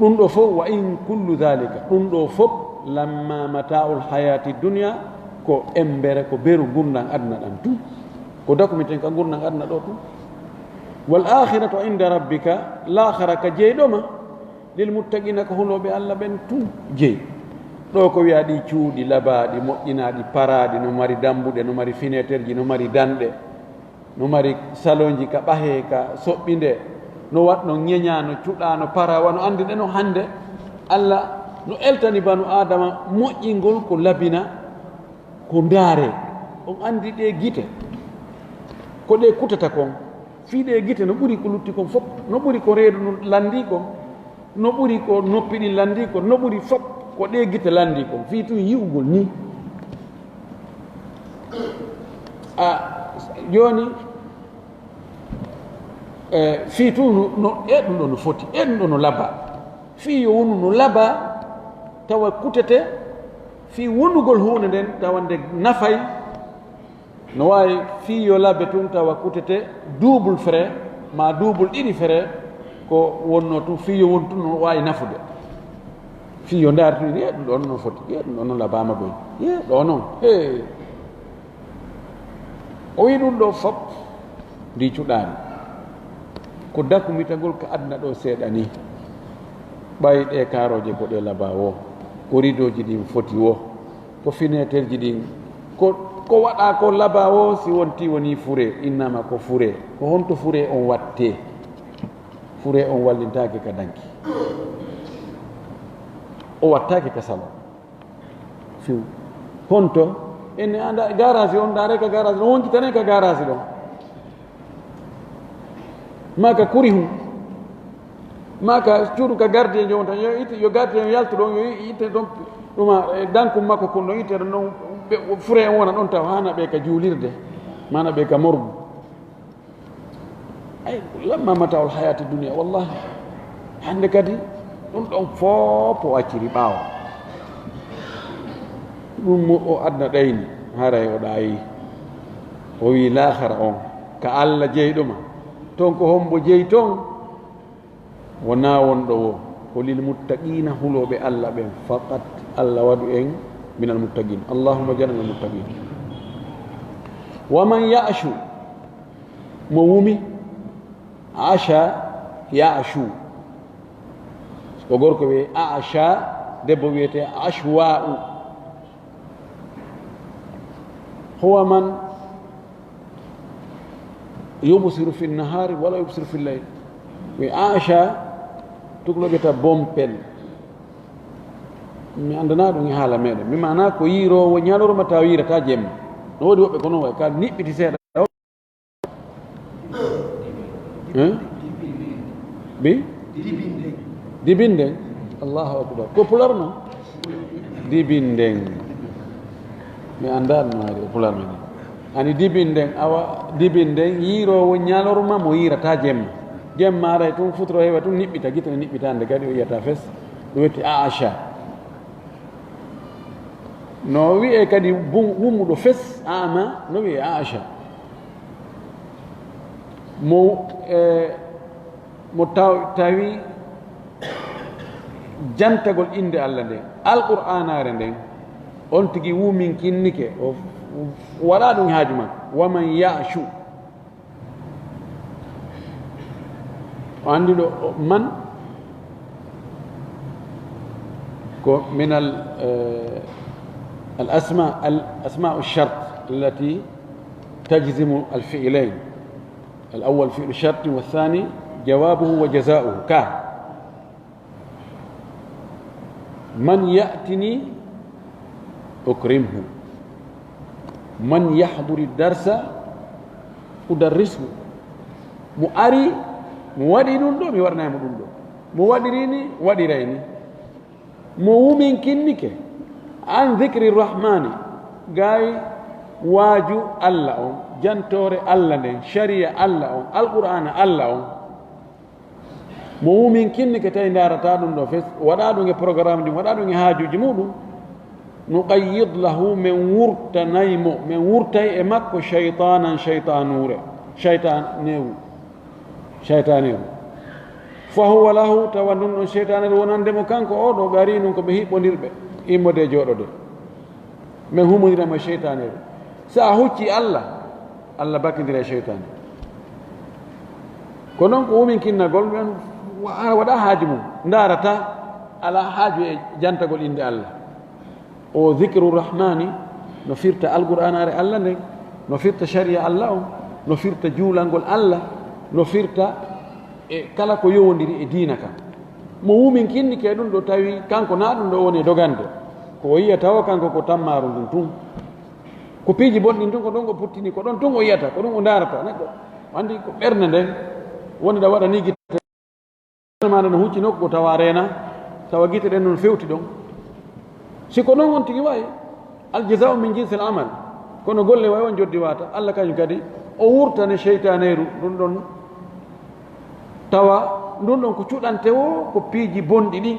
Ɗum ɗo fof, "wa in kullu dhalika," ɗum ɗo fof, "lamma mata'ul hayati dunya," ko embere, ko beru ngurndan aduna ɗan tun, ko dakumiten ka ngurndan aduna ɗo tun. "Wal akhiratu inda rabbika," laakhara ka jeyɗo ma, "lil muttaqina," ko hulooɓe Allah ɓen tun jeyi. Ɗo ko wiya ɗi cuuɗi labaaɗi, moƴƴinaaɗi, paraaɗi, no mari dambuɗe, no mari fineterji, no mari danɗe, no mari salonji ka ɓahe, ka soɓɓi nde, no waɗno ñeña, no cuɗa, no para, wano anndi ɗe no hannde. Allah no eltani banu Adama moƴƴingol ko labina, ko ndaare. On anndi ɗe gite, ko ɗe kutata kon. Fii ɗe gite no ɓuri ko lutti kon fof, no ɓuri ko reedu no lanndi kon. No ɓuri ko noppi ɗin lanndi kon, no ɓuri fop ko ɗe gite lanndi kon, fii tun yi'ugol ni. A, jooni, e, fii tun no, no, e ɗum ɗo no foti, e ɗum ɗo no laba. Fii yo wonu no laba, tawa kutete, fii wonugol huunde nden, tawa nde nafay, no waawi fii yo labe tun tawa kutete double frais, ma double ɗiɗi frais, ko wonno tun fii yo won tun no waawi nafude. Fii yo ndaari tun, "Ye, ɗum ɗon no foti, ye, ɗum ɗon no labaama boy, ye, ɗo non, he." O wi ɗum ɗo fop, ndi cuɗaani. Ko dakumitagol ka aduna ɗo seeɗa ni. Ɓay ɗe kaarooje ko ɗe laba wo, ko ridoji ɗin foti wo. Ko fineterji ɗin, ko, ko waɗa ko laba o, si wonti woni fure, innama ko fure. Ko honto fure on watte? Fure on wallintaake ka danki. O wattaake ka salon. Fiw. Honto? Ene anda garage on, dare ka garage on, wonkitane ka garage ɗon. Maka kuri hum. Maka cuuɗu ka gardien jo on tan, yo itte, yo gardien yaltu ɗon, yo itte ɗon, ɗuma, e, dankum makko kun ɗon, itte ɗon, ɓe, fure en wona ɗon taw, hana ɓe ka juulirde, mana ɓe ka morgu. Ay, lamma mata'ul hayati dunya, wallahi. Hande kadi, ɗum ɗon fof o acciri ɓaawo. Ɗum mo o adna ɗayni, haray o ɗaayi. O wi laakhara on, ka Allah jeyɗo ma. Ton ko hombo jeyi ton? Wonaa wonɗo wo, ko lil muttaqiina, hulooɓe Allah ɓen faqat. Allah waɗu en minal muttaqiin. Allahumma ij'alna minal muttaqiin. Wa man ya'shu, mo wumi, asha, ya'shu. Ko gorko wiye asha, debbo wiyete ashwa'u. Huwa man yubsiru fi nahari wala yubsiru fi layl. Mi asha, tuklooɓe ta bompel. Mi anndana ɗum e haala meɗen. Mi maana ko yiiroowo ñalorma tawa yiirata jemma. No woodi woɓɓe ko non wayi, ka niɓɓiti seeɗa. Hein? Bi? Dibinde. Allahu akbar. Ko pular non? Dibinden. Mi anndaa no ari e pular men. Ani dibinden, awa dibinden yiiroowo ñalorma mo yiirata jemma. Jemma aray tun futuro hewa tun niɓɓita, gite ne niɓɓita hande kadi o yiyata fes. Ɗum wetti aasha. No wi'e kadi bum-, wumuɗo fes, ama, no wi'e aasha. Mo, e, mo taw-, tawi jantagol innde Allah nden, Alqur'aanaare nden, on tigi wuminkinnike, o, o waɗa ɗum haaju makko. Wa man ya'shu. O anndi ɗo, o, man ko min al, eh, al asma, al asma'u shart allati تجزم الفعلين، الأول فعل شرط والثاني جوابه وجزاؤه. Ka, من يأتني أكرمه، من يحضر الدرس أدرسه. Mo ari, mo waɗi ɗum ɗo, mi waɗanay mo ɗum ɗo. Mo waɗiri ni, waɗiray ni. Mo wuminkinnike عن ذكر الرحمن, gay waaju Alla on, jantoore Alla nden, shari'a Alla on, Alqur'aana Alla on. Mo wuminkinnike tawi ndaarata ɗum ɗo fes, waɗa ɗum e programme ɗum, waɗa ɗum e haajuuji muɗum. نقيض له, men wurtanay mo, men wurtay e makko شيطانا, shaytanuure, shaytanewu. Shaytaneeru. فهو له, tawa ndun ɗon shaytaneeru wonande mo kanko, oo ɗoo قرين, ko ɓe hiɓɓondirɓe, immode e jooɗode. Men humondira mo e shaytaneeru. Si a huccii Alla, Alla bakkindira e shaytane. Ko non ko wuminkinnagol, men wa-, waɗa haaju mum, ndaarata, alaa haaju e jantagol innde Alla. O ذكر الرحمن no firta Alqur'aanaare Alla nden, no firta shari'a Alla on, no firta juulangol Alla, no firta e kala ko yowondiri e diina kan. Mo wuminkinnike ɗum ɗo tawi kanko na ɗum ɗo woni e dogande. Ko o yi'ata o kanko ko tammaaru ndun tun. Ko piiji bonɗi tun, ko ɗon o puttini, ko ɗon tun o yi'ata, ko ɗum o ndaarata. Neɗɗo, anndi ko ɓernde nden woni ɗa waɗa ni gite. Maɗa no hucci nokku tawa reena, tawa gite ɗen non fewti ɗon. Si ko non on tigi wayi, الجزاء من جنس العمل. Kono golle wayi on joddi wata, Alla kañum kadi, o wurtane sheytaneeru ɗum ɗon, tawa ɗum ɗon ko cuɗante wo, ko piiji bonɗi ɗin.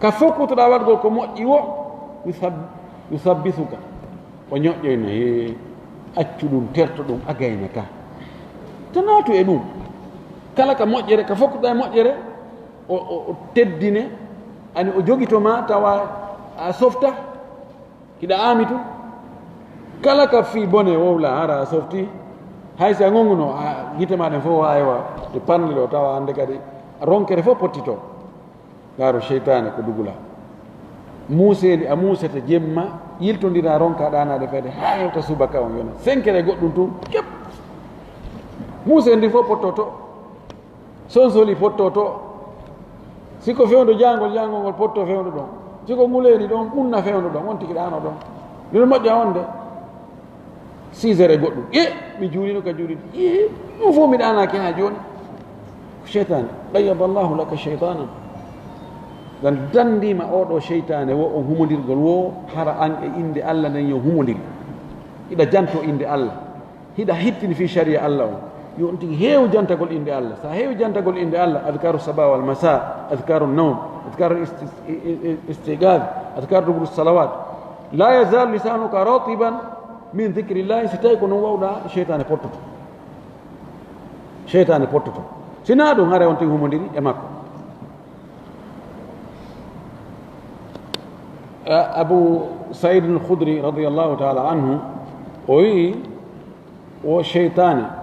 Ka fokkutoɗa waɗgol ko moƴƴi wo, yusab-, yusabbisuka. O ñoƴƴoyno, he, accu ɗum, terto ɗum, a gayna ka. To naatu e ɗum. Kala ka moƴƴere, ka fokkuɗa e moƴƴere, o, o, o teddine, ani o jogito ma tawa a softa, hiɗa aami tun. Kala ka fii bone wowla hara a softi, hay si a ŋoŋuno, a gite ma ɗen fof aywa, ɗe parndi ɗo tawa hannde kadi ronkere fof pottito. Ndaaro seytaane ko dugula. Muuseeli a muusete jemma, yiltondira ronka ɗaanaade fayde haa hewta subaka on yona. Senkere goɗɗum tun, kep. Muuseeli ndi fof pottoto. Sonsoli pottoto. Si ko fewndo jaangol, jaangol ngol potto fewndo ɗon. Si ko nguleeri ɗon, ɓunna fewndo ɗon. On tigi ɗaano ɗon. Mino moƴƴa on de. Six heures e goɗɗum. E, mi juulino ka juulino. E, ɗum fof mi ɗaanaaki haa jooni. Ko seytaane. Qayyada Allahu laka shaytanan. Dan danndima oɗo seytaane wo, on humondirgol wo, hara an e innde Alla nden yo humondir. Hiɗa janto innde Alla. Hiɗa hittini fii shari'a Alla on. Yo on tigi heewu jantagol innde Alla. Sa heewi jantagol innde Alla, adkaru saba wal masa, adkaru nawm, adkaru isti-, i-, i-, i-, istighaz, adkaru duburu salawat. La yazalu lisanuka ratiban min dhikrillahi, si tawi ko non wawɗa, seytaane pottoto. Seytaane pottoto. Si naa ɗum, haray on tigi humondiri e makko. A-, Abu Sa'id al-Khudri radiyallahu ta'ala anhu, o wi'i, wo seytaane,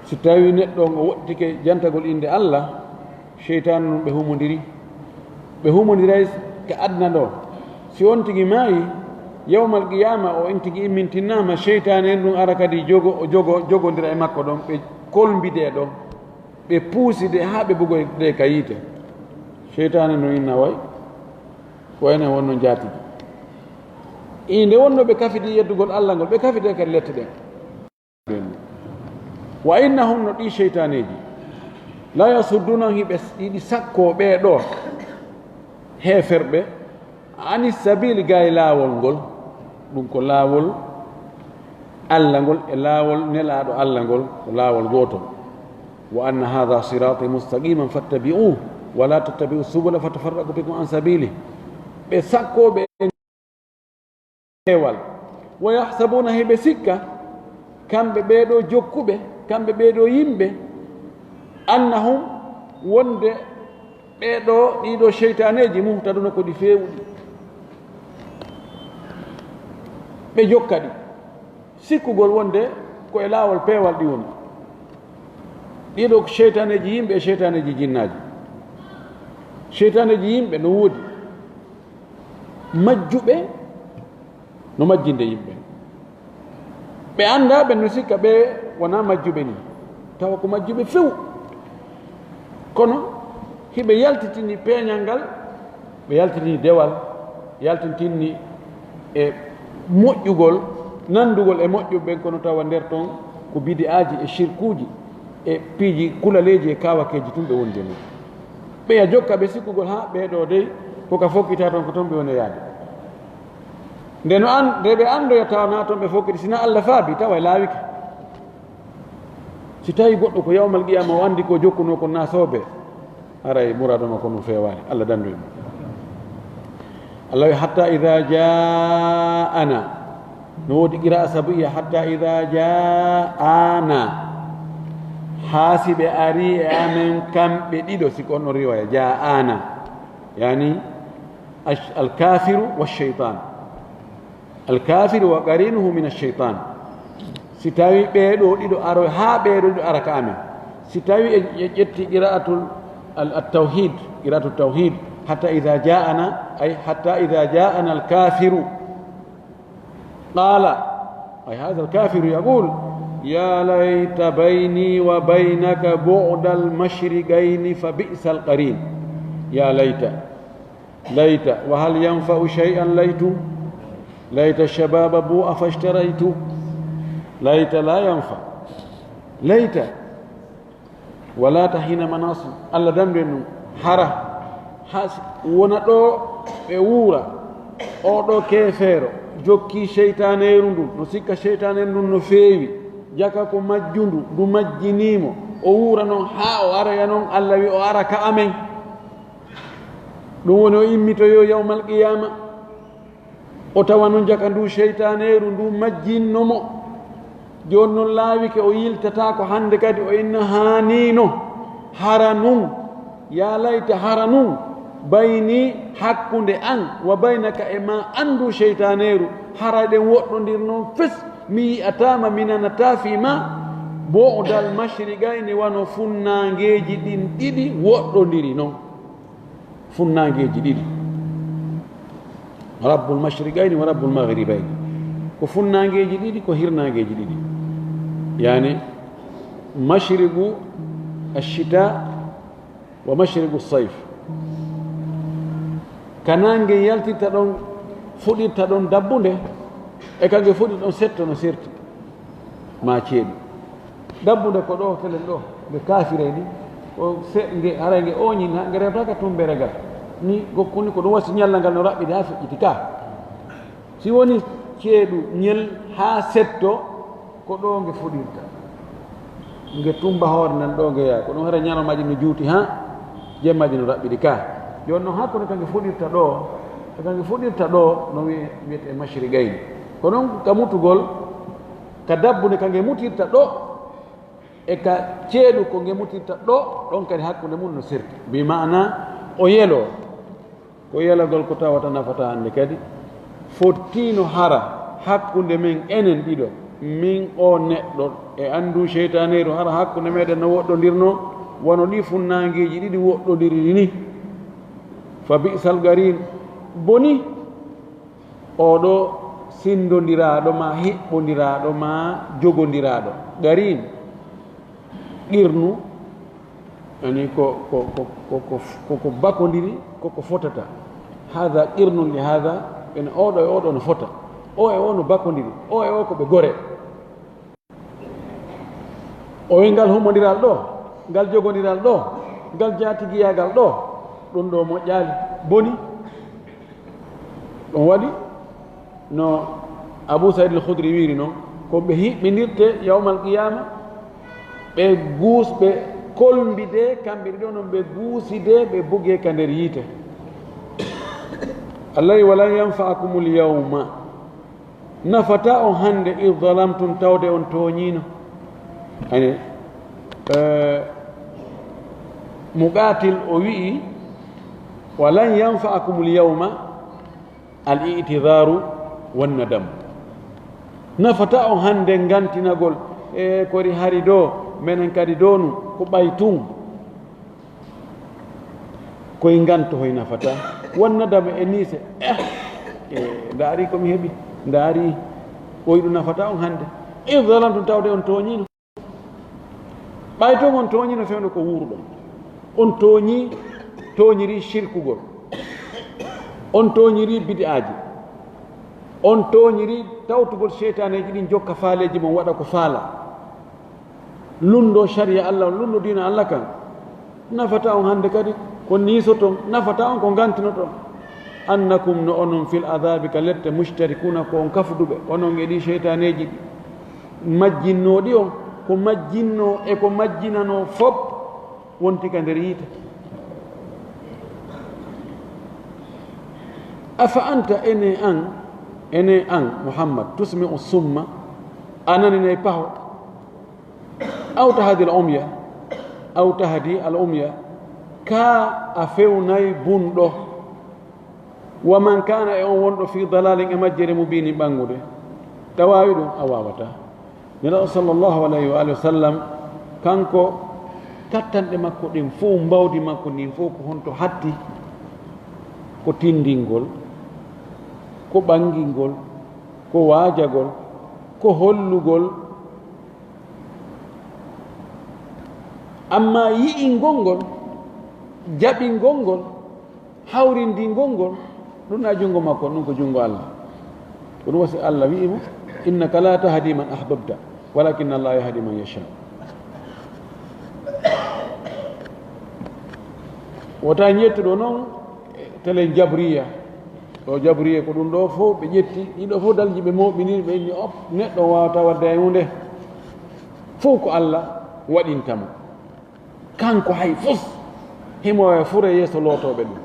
si tawi neɗɗo on o woɗɗike jantagol innde Alla, seytaane non ɓe humondiri. Ɓe humondiray ka aduna ɗo. Si on tigi maayi, yawmal qiyaama o on tigi immintinnaama, seytaane en ɗum ara kadi jogo, o jogo, jogondira e makko ɗon, ɓe kolmbidee ɗon, ɓe puusidee haa ɓe bugoydee ka yiite. Seytaane no inna way, ko enen wonno njaatigi. Inde wonno ɓe kafidi yeddugol Alla ngol, ɓe kafidee kadi lette ɗen. Wa innahum, no ɗi seytaaneeji, la yasudduna, hiɓe, hiɗi sakkoo ɓee ɗoo heeferɓe, ani sabili, gay laawol ngol, ɗum ko laawol Alla ngol e laawol Nelaaɗo Alla ngol, ko laawol gootol. Wa anna hadha sirati mustaqiman fattabi'uhu, wa la tattabi'u subula fatafarraqa bikum an sabili. Ɓe sakkoo ɓe peewal. Wa yahsabuna, hiɓe sikka, kamɓe ɓee ɗoo jokkuɓe, kamɓe ɓee ɗoo yimɓe, annahum, wonde ɓee ɗoo, ɗii ɗoo seytaaneeji, muhtaduna, ko ɗi feewuɗi. Ɓe jokka ɗi. Sikkugol wonde ko e laawol peewal ɗi woni. Ɗii ɗoo ko seytaaneeji yimɓe e seytaaneeji jinnaaji. Seytaaneeji yimɓe no woodi. Majjuɓe no majjinde yimɓe. Ɓe anndaa, ɓe no sikka ɓe wonaa majjuɓe ni, tawa ko majjuɓe few. Kono hiɓe yaltitini peeñal ngal, ɓe yaltitini dewal, yaltitini e moƴƴugol, nanndugol e moƴƴuɓe ɓen, kono tawa nder ton ko bidi'aaji e shirkuuji e piiji kulaleeji e kaawakeeji tun ɓe wondi e mum. Ɓeya jokka ɓe sikkugol, haa ɓee ɗoo dey ko ka fokkita ton, ko ton ɓe woni e yaade. Nde no an-, nde ɓe anndoya tawa na ton ɓe fokkiti, sina Allah faabi, tawa e laawike. Si tawi goɗɗo ko yawmal qiyama o anndi ko jokkunoo kon na soobee, haray muraado makko non feewaani, Allah danndu en. Allah wi, "Hatta idha ja'ana." No woodi qira'a sabu'iyya, "Hatta idha ja'ana." Haa si ɓe ari e amen kamɓe ɗiɗo, si ko on riwaya, ja'ana. Yani, ash-, al-kafiru wa shaytan. Al-kafiru wa qarinuhu min ash-shaytan. Si tawi ɓee ɗoo ɗiɗo aroy, haa ɓee ɗoo ɗiɗo ara ka amen. Si tawi e, e ƴetti qira'atul al-, at-tawhid, qira'atut tawhid, "Hatta idha ja'ana," ay, "Hatta idha ja'ana al-kafiru." Qala, ay, hadha al-kafiru yaqul, "Ya layta bayni wa baynaka bu'dal mashriqayni fa bi'sal qarin." Ya layta. Layta, wa hal yanfa'u shay'an laytu? Layta shababa bu'a fashtaraytu. Layta la yanfa. Layta, wa lata hina manasi. Allah danndu en ɗum. Hara, haa si wona ɗoo ɓe wuura, oo ɗoo keefeero jokki seytaaneeru ndun, no sikka seytaaneeru ndun no feewi, jaka ko majjundu, ndu majjinii mo, o wuura non haa o araya non, Allah wi o ara ka amen. Ɗum woni o immitoyo yawmal qiyama. O tawa nun jaka ndu seytaaneeru ndu majjinno mo. Jooni non laawike o yiltataako hande kadi o inna haaniino. Hara nun, ya layta, hara nun, bayni, hakkunde an, wa baynaka, e ma an ndu seytaaneeru, hara ɗen woɗɗondir non fes, mi yi'ataa ma, mi nanataa fii ma, bu'dal mashriqayni, wano funnaangeeji ɗin ɗiɗi woɗɗondiri non. Funnaangeeji ɗiɗi. Rabbul mashriqayni wa rabbul maghribayni. Ko funnaangeeji ɗiɗi, ko hirnaangeeji ɗiɗi. Yani, mashriqu ash-shita wa mashriqu as-sayf. Ka naange yaltirta ɗon, fuɗirta ɗon dabbunde, e ka nge fuɗi ɗon setto no serti. Ma ceeɗu. Dabbunde ko ɗo telen ɗo, nde kaafirey ni, ko se-, nge, haray nge ooñin, ha, nge rewta ka tumbere gal. Ni, gokkuni ko ɗum wasi ñalla ngal no raɓɓiɗi ha feƴƴiti ka. Si woni ceeɗu ñel ha setto, ko ɗo nge fuɗirta. Nge tumba hoore nan ɗo nge yaa. Ko ɗum haray ñalawmaaji no juuti ha, jemmaaji no raɓɓiɗi ka. Jooni noon, hakkunde ka nge fuɗirta ɗo, e ka nge fuɗirta ɗo, no wiye, wiyete mashriqayni. Ko noon ka mutugol, ka dabbunde ka nge mutirta ɗo, e ka ceeɗu ko nge mutirta ɗo, ɗon kadi hakkunde mum no serti. Bi maana o yelo. Ko yelagol ko tawata nafata hannde kadi. Fottiino hara hakkunde men enen ɗiɗo, min o neɗɗo e anndu seytaaneeru, hara hakkunde meɗen no woɗɗondirnoo, wano ɗi funnaangeeji ɗiɗi woɗɗondiri ni. Fa bi'sal qarin, boni. Oɗo sinndondiraaɗo ma, hiɓɓondiraaɗo ma, jogondiraaɗo. Qarin, qirnu, yani ko, ko, ko bakondiri, ko ko fotata. Hada qirnun li hada, ene oɗo e oɗo no fota. O e o no bakondiri, o e o ko ɓe gore. O wi ngal hummondiral ɗo, ngal jogondiral ɗo, ngal jaatigiyaagal ɗo, ɗum ɗo moƴƴaali, boni. Ɗum waɗi no Abu Saïd al-Khudri wiiri noon, ko ɓe hiɓɓindirte yawmal qiyama, ɓe guus-, ɓe kolmbidee, kamɓe ɗiɗo noon ɓe guusidee, ɓe bugee ka nder yiite. Allah wi, "Walan yanfa'akumul yawma." Nafata on hannde, "Id zalamtum," tawde on tooñiino. Ani, eh, Muqatil o wi'i, "Walan yanfa'akumul yawma al i'tidaru wan nadam." Nafata on hannde ngantinagol, "E kori hari do, menen kadi donu, ko ɓay tun." Koye nganto hoy nafata. Won nadama e niise. Eh, eh, ndaari ko mi heɓi. Ndaari, oy ɗum nafata on hannde. Id zalamtum, tawde on tooñiino. Ɓay toon on tooñiino fewndo ko wuuruɗon. On tooñi, tooñiri shirkugol. On tooñiri bid'aaji. On tooñiri tawtugol seytaaneeji ɗin jokka faaleeji mon waɗa ko faala. Lunndo shari'a Allah, lunndo diina Allah kan. Nafata on hannde kadi ko niisoton, nafata on ko ngantinoton. Annakum, no onon, fil adhabi, ka lette, mushtarikuna, ko on kafuduɓe, onon e ɗi seytaaneeji ɗi. Majjinnooɗi on, ko majjinnoo e ko majjinanoo fop wonti ka nder yiite. Afa anta, ene an, ene an Muhammad, tusmi'u summa, a naninay paho, aw tahdi al umya, aw tahdi al umya, ka a fewnay bunɗo. Wa man kana, e on wonɗo, fi dalalin, e majjere, mubinin, ɓanngude. Tawa waawi ɗum? A waawata. Nelaaɗo sallallahu alayhi wa alihi wa sallam, kanko kattanɗe makko ɗin fof, mbawdi makko ndin fof, ko honto hatti? Ko tindingol, ko ɓangingol, ko waajagol, ko hollugol. Amma yi'ingol ngol, jaɓingol ngol, hawrindingol ngol, ɗum na junngo makko, ɗum ko junngo Allah. Ko ɗum wasi Allah wi'i mo, "Innaka la tahdi man ahbabta, walakinna Allah yahdi man yasha." Wota ƴettuɗo noon telen jabriya. Ɗo jabriya ko ɗum ɗo fof ɓe ƴetti, ɗiɗo fof dalji ɓe mooɓiniri, ɓe inni, "Op, neɗɗo waawata waɗde hay huunde. Fof ko Allah waɗinta mo." Kanko hay fus, himo e fure yeeso lootooɓe ɗum.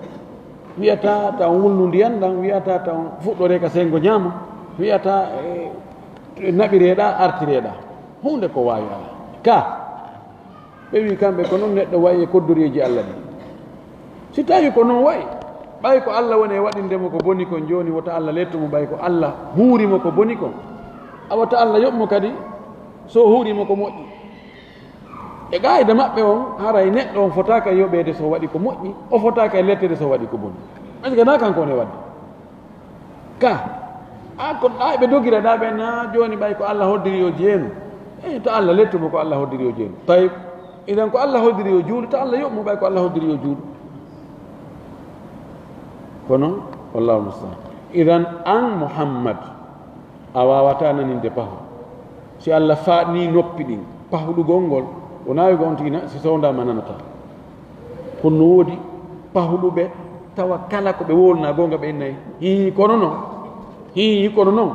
Wiyata taw wulnu ndiyan ɗan, wiyata taw fuɗɗoree ka senngo ñaamo, wiyata, eh, naɓireeɗaa, artireeɗaa. Huunde ko waawi alaa. Ka, ɓe wi kamɓe ko noon neɗɗo wayi e koddoreeji Allah ɗin. Si tawi ko noon wayi, ɓay ko Allah woni e waɗinde mo ko boni kon, jooni wota Allah lettu mo, ɓay ko Allah huuri mo ko boni kon. A wota Allah yoɓ mo kadi, so huuri mo ko moƴƴi. E qaayida maɓɓe on, haray neɗɗo on fotaaka e yoɓeede so waɗi ko moƴƴi, o fotaaka e letteede so waɗi ko boni. Parce que na kanko on e waɗde. Ka, a ko ɗa ɓe dogira ɗa ɓe na jooni ɓay ko Allah hoddiri yo jeenu. E to Allah lettu mo ko Allah hoddiri yo jeenu. Tayyib, idan ko Allah hoddiri yo juulu, to Allah yoɓ mo ɓay ko Allah hoddiri yo juulu. Kono, wallahu musta'an. Idan an Muhammad, a waawata naninde pahu. Si Allah faaɗni noppi ɗin, pahuɗugol ngol, wonaa wi'ugo on tigi na, si sowndaama nanata. Kono no woodi pahuɗuɓe, tawa kala ko ɓe wolna goonga ɓe innay, "Hii, kono non. Hii, kono non.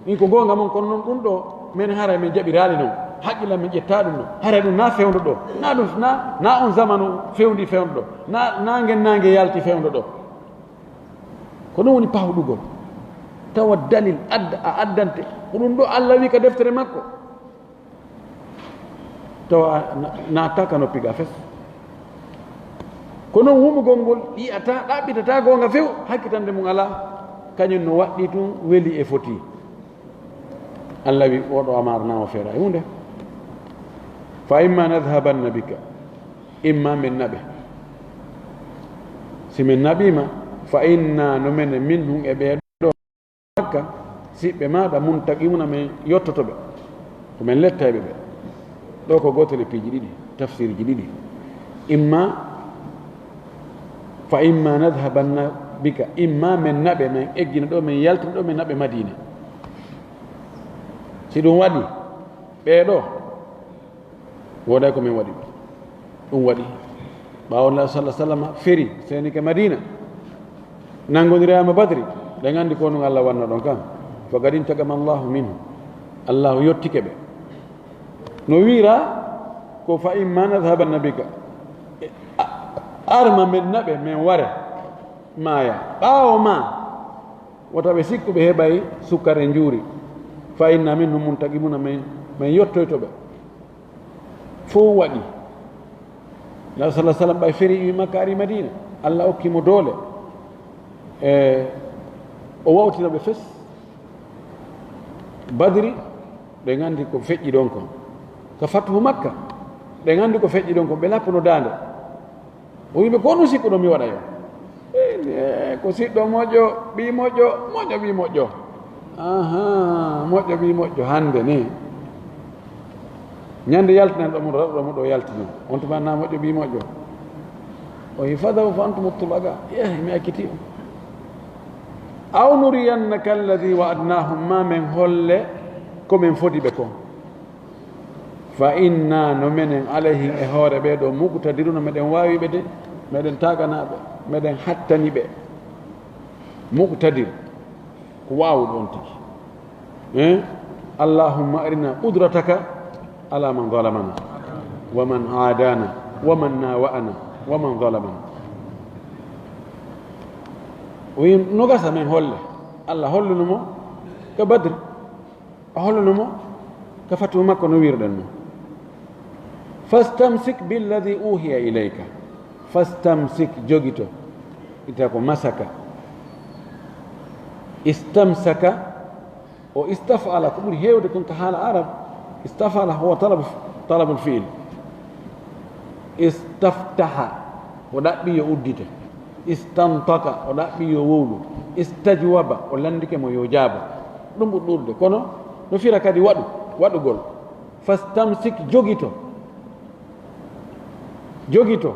Hii, ko goonga mon, kono non ɗum ɗo, men haray men jaɓiraali non. Haqqille men ƴettaa ɗum ɗo. Haray ɗum na fewndo ɗo. Na ɗum, na, na on zamanu fewndi fewndo ɗo. Na, na ngen naange yalti fewndo ɗo." Ko ɗum woni pahuɗugol. Tawa dalil adda, a addante. Ko ɗum ɗo Allah wi ka deftere makko. Tawa a na-, naatta ka noppi ga fes. Ko noon wumugol ngol yi'ata, ɗaɓɓitata goonga few, hakkitande mum alaa. Kañum no waɗɗi tun weli e foti. Allah wi, "Oɗo amaar na o feera e huunde. Fa imma nadhabanna bika." Imma men naɓe. Si men naɓiima, fa inna, no menen, minhum, e ɓee ɗo Makka, siɓɓe maaɗa, muntaqimuna, men yottoto ɓe. Ko men lettayɓe ɓe. Ɗo ko gootel e piiji ɗiɗi, tafsirji ɗiɗi. Imma, fa imma nadhabanna bika, imma men naɓe, men eggina ɗo, men yaltina ɗo, men naɓe Madina. Si ɗum waɗi, ɓee ɗo, wooday ko min waɗi ɗum. Ɗum waɗi ɓaawo Nulaaɗo sallallahu alaihi wasallam feri, seenike Madina, nanngondiraa ma Badri, ɓe nganndi ko ɗum Allah wanno ɗon kan. Faqad intaqama Allahu minhu. Allahu yottike ɓe. No wiira ko, "Fa imma nadhabanna bika." A-, arma men naɓe, men ware, maaya. Ɓaawo ma, wota ɓe sikku ɓe heɓay sukkare njuuri. "Fa inna minhum muntaqimuna", men, men yottoyto ɓe. Fof waɗi. Nulaaɗo sallallahu alaihi wasallam ɓay feri iwi Makka, ari Madina. Allah okki mo doole. E, o wawtina ɓe fes. Badri, ɓe nganndi ko feƴƴi ɗon kon. Ka fatuhu Makka, ɓe nganndi ko feƴƴi ɗon kon. Ɓe lappuno daande. O wi'i ɓe, "Ko honɗum sikkuɗon mi waɗay on?" E, ko siɗɗo moƴƴo, ɓii moƴƴo, moƴƴo ɓii moƴƴo. Aha, moƴƴo ɓii moƴƴo, hannde ni. Ñande yaltinan ɗo mo, ɗo mo ɗo yaltino. On tuma na moƴƴo ɓii moƴƴo. O yi fadaw fa antum tulaqa. Eh, mi akkiti on. Aw nuriyannaka alladhi wa'adnahum, ma men holle ko men fodi ɓe kon. Fa inna, no menen, alayhim, e hoore ɓe ɗo, muqtadiruna, meɗen waawi ɓe de, meɗen taagana ɓe, meɗen hattani ɓe. Muqtadir, ko waawuɗo on tigi. Eh? Allahumma arina qudrataka ala man zalamana, wa man aadana, wa man nawa'ana, wa man zalamana. O wi'i, no gasa men holle. Allah holluno mo ka Badr. O holluno mo ka fatu makko no wirɗen mo. Fastamsik billadi uhiya ilayka. Fastamsik, jogito. Ita ko masaka. Istamsaka, o istafala, ko ɓuri heewde kon ka haala Arab. Istafala huwa talabu, talabul fi'il. Istaftaha, o ɗaɓɓi yo uddite. Istantaka, o ɗaɓɓi yo wowlu. Istajwaba, o landike mo yo jaabo. Ɗum ɓuri ɗuuɗude. Kono no fira kadi waɗu, waɗugol. Fastamsik, jogito. Jogito.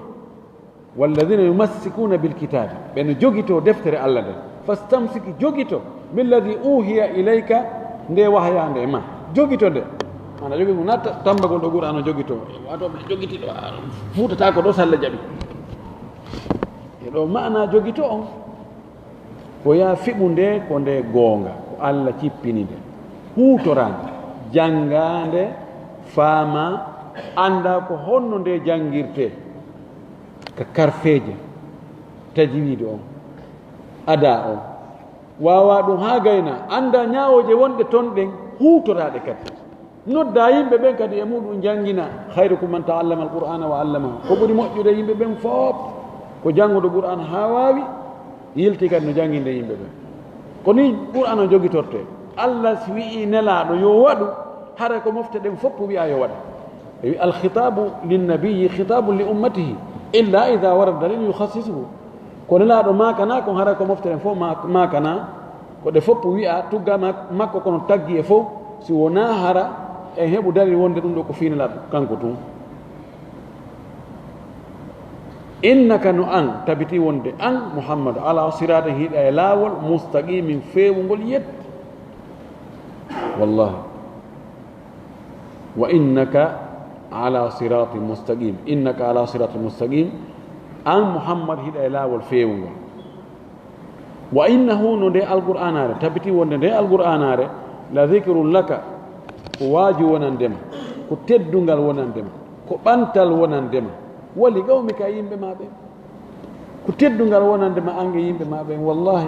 Walladina yumassikuna bilkitabi. Ɓe no jogito deftere Allah nden. Fastamsik, jogito. Billadi uhiya ilayka, nde wahaya nde ma. Jogito nde. Ana jogi mo natta tambagol ɗo Qur'an o jogito. Wato ɓe jogiti ɗo, a, fuutata ko ɗo salla jaɓi. E ɗo maana jogito on. Ko yaa fiɓu nde, ko nde goonga, ko Allah cippini nde. Huutoraa nde, janngaa nde, faamaa, anndaa ko honno nde janngirtee, ka karfeeje, tajwiidu on, adaa on. Waawaa ɗum haa gaynaa, anndaa ñaawooje wonɗe ton ɗen, huutoraa ɗe kadi. Noddaa yimɓe ɓen kadi e muɗum, janngina. "Khayrukum man ta'allama al-Qur'ana wa 'allamahu." Ko ɓuri moƴƴude yimɓe ɓen fof ko jannguɗo Qur'an haa waawi, yilti kadi no jannginde yimɓe ɓen. Ko nii Qur'an on jogitortee. Allah si wi'ii Nelaaɗo yo waɗu, haray ko mofte ɗen fof wi'a yo waɗe. E wi, "Al-khitabu lin-nabiyyi khitabun li ummatihi, illa idha warada dalil yukhassisuhu." Ko Nelaaɗo maakanaa kon, haray ko mofte ɗen fof maa-, maakanaa, ko ɗe fof wi'a, tugga mak-, makko kono taggi e fof, si wonaa hara en heɓu dalil wonde ɗum ɗo ko fii Nelaaɗo kanko tun. Innaka, no an, tabiti wonde an, Muhammadu, ala siratin, hiɗa e laawol, mustaqimin, feewungol, yet. Wallahi. Wa innaka ala siratin mustaqim. Innaka ala siratin mustaqim. An Muhammad, hiɗa e laawol feewungol. Wa innahu, no nde Alqur'aanaare, tabiti wonde nde Alqur'aanaare, la dhikrun laka, ko waaju wonande ma, ko teddungal wonande ma, ko ɓantal wonande ma, wa li qawmika, e yimɓe ma ɓen. Ko teddungal wonande ma, an e yimɓe ma ɓen, wallahi.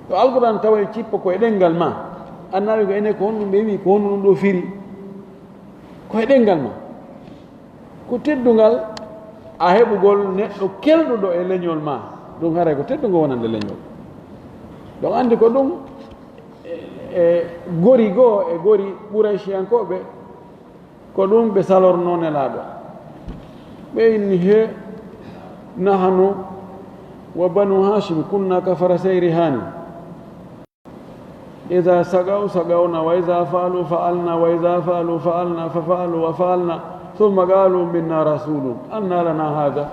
Ɗo Alqur'aan tawa e cippo ko e ɗenngal ma. Annaaɓe ko enen ko honɗum ɓe wi, ko honɗum ɗum ɗo firi? Ko e ɗenngal ma. Ko teddungal a heɓugol neɗɗo kelɗuɗo e leñol ma. Ɗum haray ko teddungal wonande leñol. Ɗon anndi ko ɗum e, e gori goo, e gori Qurayshiyankooɓe, ko ɗum ɓe salornoo Nelaaɗo. Ɓe inni, "He, nahanu wa Banu Hashim kunna ka farasay rihani. Iza sagaw sagawna, wa iza fa'alu fa'alna, wa iza fa'alu fa'alna, fa fa'alu wa fa'alna, thumma qalu minna rasulun, anna lana hadha."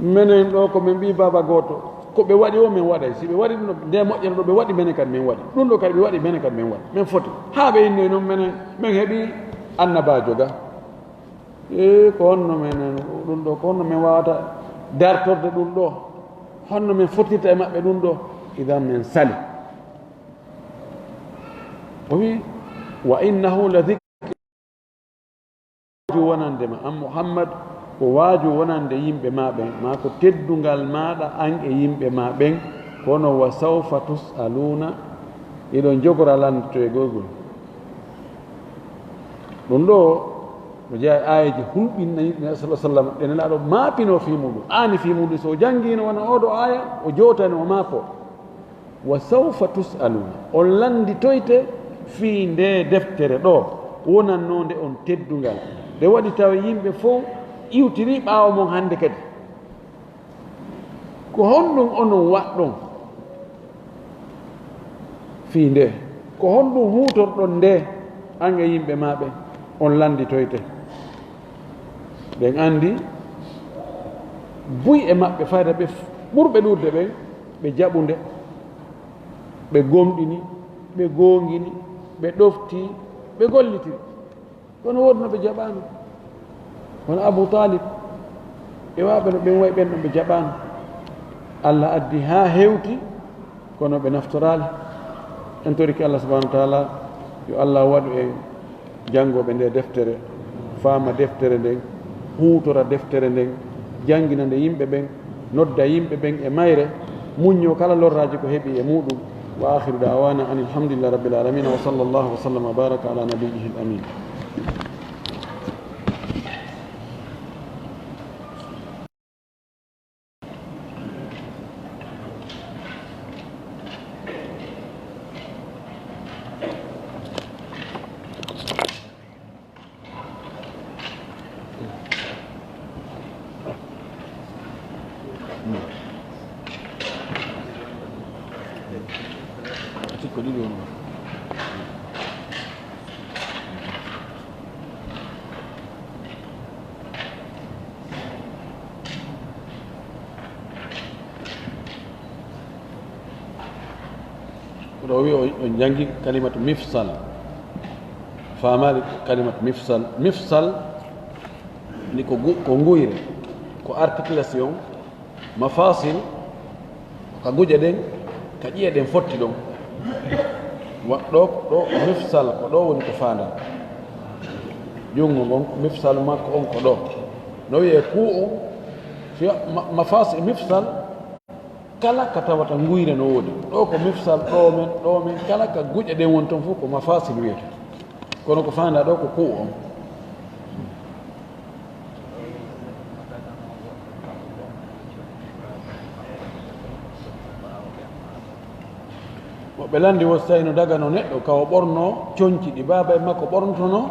Menen ɗo ko men ɓii baaba gooto. Ko ɓe waɗi o, men waɗay. Si ɓe waɗi ɗum, nde moƴƴere ɗo ɓe waɗi, menen kadi men waɗi. Ɗum ɗo kadi ɓe waɗi, menen kadi men waɗi. Men foti. Haa ɓe inni noon, menen, men heɓi annabaajo ga. E ko honno menen ɗum ɗo, ko honno men waawata dartorde ɗum ɗo? Honno men fotirta e maɓɓe ɗum ɗo? Idan men sali. O wi, "Wa innahu la dhikr." Waaju wonande ma, an Muhammad, ko waaju wonande yimɓe ma ɓen, maa ko teddungal maaɗa an e yimɓe ma ɓen, kono wa sawfa tus'aluuna, iɗon jogora lannditoygol ngol. Ɗum ɗo, no jeyaa e aayeeji hulɓinɗi Nabi sallallahu alaihi wasallam, ɗe Nelaaɗo maapinoo fii muɗum, aani fii muɗum, so o janngiino wona oo ɗoo aaya, o jootani, o maapoo. Wa sawfa tus'aluuna, on lannditoyte fii ndee deftere ɗoo wonannoonde on teddungal, nde waɗi tawa yimɓe fow iwtirii ɓaawo mon hannde kadi. Ko honɗum onon waɗɗon? Fii nde, ko honɗum huutorɗon nde, an e yimɓe maa ɓen? On lannditoyte. Ɓen anndi buy e maɓɓe fayda ɓe f-, ɓurɓe ɗuuɗde ɓen, ɓe jaɓu nde, ɓe gomɗini, ɓe goongini, ɓe ɗoftii, ɓe gollitiri. Kono woodi no ɓe jaɓaano. Hono Abu Talib, e waɓe no ɓen wayi ɓen ɗon ɓe jaɓaano. Allah addi haa hewti, kono ɓe naftoraali. En torike Allah subhanahu wa taala, yo Allah waɗu en janngooɓe nde deftere, faama deftere nden, huutora deftere nden, janngina nde yimɓe ɓen, nodda yimɓe ɓen e mayre, muññoo kala lorraaji ko heɓi e muuɗum. Wa akhiru da'wana anil hamdulillahi rabbil alamin, wa sallallahu wa sallama wa baraka ala nabiyyihi al amin. Tikko ɗiɗi woni ɗon. Kono o wi o, o janngi kalimatu mifsal. Faamaali kalimatu mifsal. Mifsal ni ko gu-, ko nguyre, ko articulation. Mafasil, ka guƴe ɗen, ka ƴi'e ɗen fotti ɗon. Wa-, ɗo, ɗo mifsal, ko ɗo woni ko faandaa. Junngo ngon, mifsal makko on ko ɗo. No wi'ee kuu on, fi ma-, mafasil, mifsal, kala ka tawata nguyre no woodi. Ɗo ko mifsal, ɗo men, ɗo men, kala ka guƴe ɗen woni ton fof ko mafasil wiyetee. Kono ko faandaa ɗo ko kuu on. Woɓɓe lanndi wo so tawi no dagano neɗɗo ka o ɓorno conci ɗi baaba e makko ɓornotono,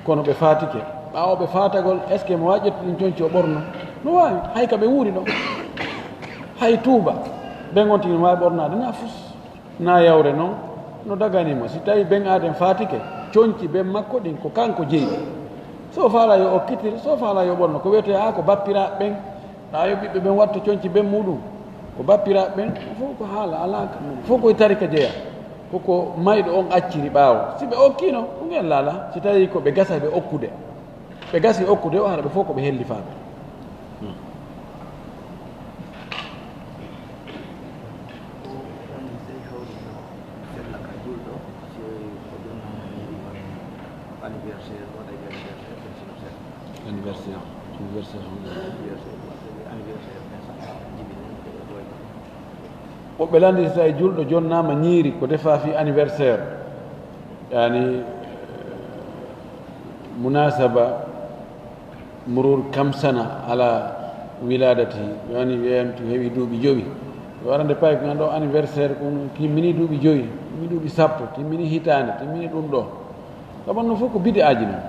kono ɓe faatike. Ɓaawo ɓe faatagol, est-ce que mo waawi ƴettude ɗin conci o ɓorno? No waawi, hay ka ɓe wuuri ɗon. Hay tuuba, ɓen on tigi no waawi ɓornaade, na fus. Na yawre non, no dagani mo. Si tawi ben aaden faatike, conci ben makko ɗin ko kanko jeyi. So faalaa yo okkitir, so faalaa yo ɓorno. Ko wiyetee haa ko bappiraaɓe ɓen, haa yo ɓiɓɓe ɓen wattu conci ben muɗum. Ko bappiraaɓe ɓen, fof ko haala, alaa ka, fof ko e tarika jeyaa. Ko ko mayɗo on acciri ɓaawo. Si ɓe okkiino, ko ngel laalaa. Si tawi ko ɓe gasa ɓe okkude. Ɓe gasi okkude o, hara ɓe fof ko ɓe hellifaaɓe. Hmm. Anniversaire, anniversaire, anniversaire. Woɓɓe lanndi, so tawi julɗo jonnaama ñiiri, ko defaa fii anniversaire, yaani, munasaba, murur kamsana ala wiladati, yaani, wiyam to heewi duuɓi jowi. Yo arande payi ko ɗo anniversaire, ko timmini duuɓi jowi, timmini duuɓi sappo, timmini hitaande, timmini ɗum ɗo. Sabu non fof ko bid'aaji non.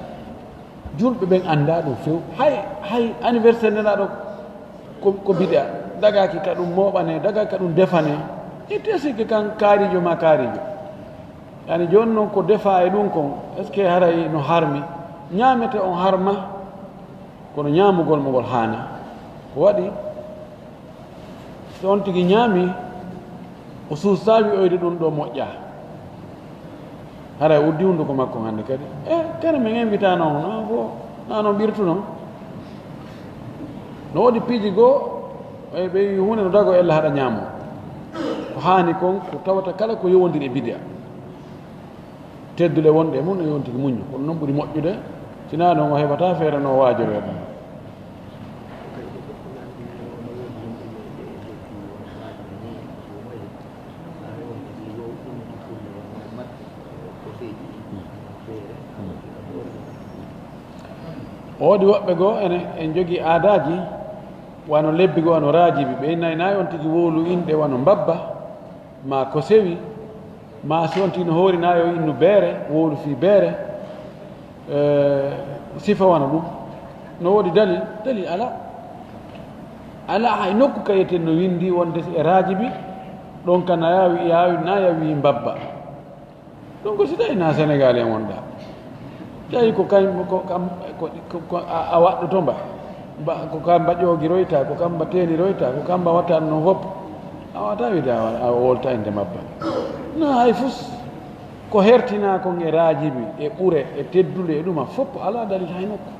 Julɓe ɓen anndaa ɗum few. Hay, hay anniversaire Nelaaɗo ko, ko bid'a. Dagaaki ka ɗum mooɓanee, dagaaki ka ɗum defanee. Itte sikke kan kaariijo maa kaariijo. Yaani jooni non ko defaa e ɗum kon, est-ce que haray no harmi? Ñaametee on harma, kono ñaamugol mo ngol haanaa. Ko waɗi? So on tigi ñaami, o suusaa wi'oyde ɗum ɗo moƴƴaa. Haray o uddi hunnduko makko hannde kadi. E, kene min invitaano on, na ko, na no ɓirtuno. No woodi piiji goo, e ɓe wi huunde no dago ella haɗa ñaamo. Ko haani kon, ko tawata kala ko yowondiri e bid'a. Teddule wonɗe e mum, e on tigi muñño. Kono noon ɓuri moƴƴude, sinaa noon o heɓataa feere no o waajoroo ɗum. O waɗi woɓɓe goo ene, en njogii aadaaji, wano lebbi goo, wano raajibi, ɓe inna e nayi on tigi wowlu inɗe wano mbabba, maa ko sewi, maa si on tigi no hoori nayi o innu beere, wowlu fii beere, eh, sifa wano ɗum. No woodi dalil? Dalil alaa. Alaa hay nokku kayeten no winndi wonde e raajibi, Ɗon ka na yaawi, yaawi, na yaawi mbabba. Ɗon ko si tawi na Senegal en wonɗa. Tawi ko kañ, ko kam, ko, ko, ko a, a waɗɗoto mba. Mba, ko kam mba ƴoogiroyta, ko kam mba teeniroyta, ko kam mba watta ɗum fof. A wata wiide a, a wolta inde mabba. Na hay fus. Ko hertina kon e raajibi, e ɓure, e teddule, e ɗuma fof, ala dalil hay nokku.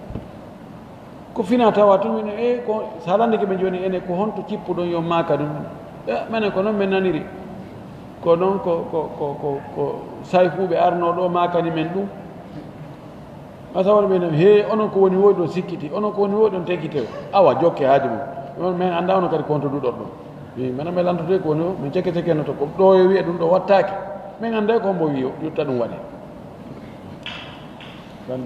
Ko fina tawa tun, minen, e ko, so halandeke ɓe jooni, ene ko honto cippuɗon yo maaka ɗum? E, menen ko noon men naniri. Ko noon ko, ko, ko, ko, ko sayfuuɓe arnoo ɗo maakani men ɗum. Masa won ɓe noon, he, onon ko woni woɗi ɗon sikkiti, onon ko woni woɗi ɗon tekkite. Awa, jokke haaju mum. Ɗum men annda onon kadi ko honto duɗorɗon. Mi, menen mi lantoto ko woni o, min cekke cekke no to ko ɗo yo wiye ɗum ɗo wattaake. Min annda ko hombo wiyo, yutta ɗum waɗe. Ɗum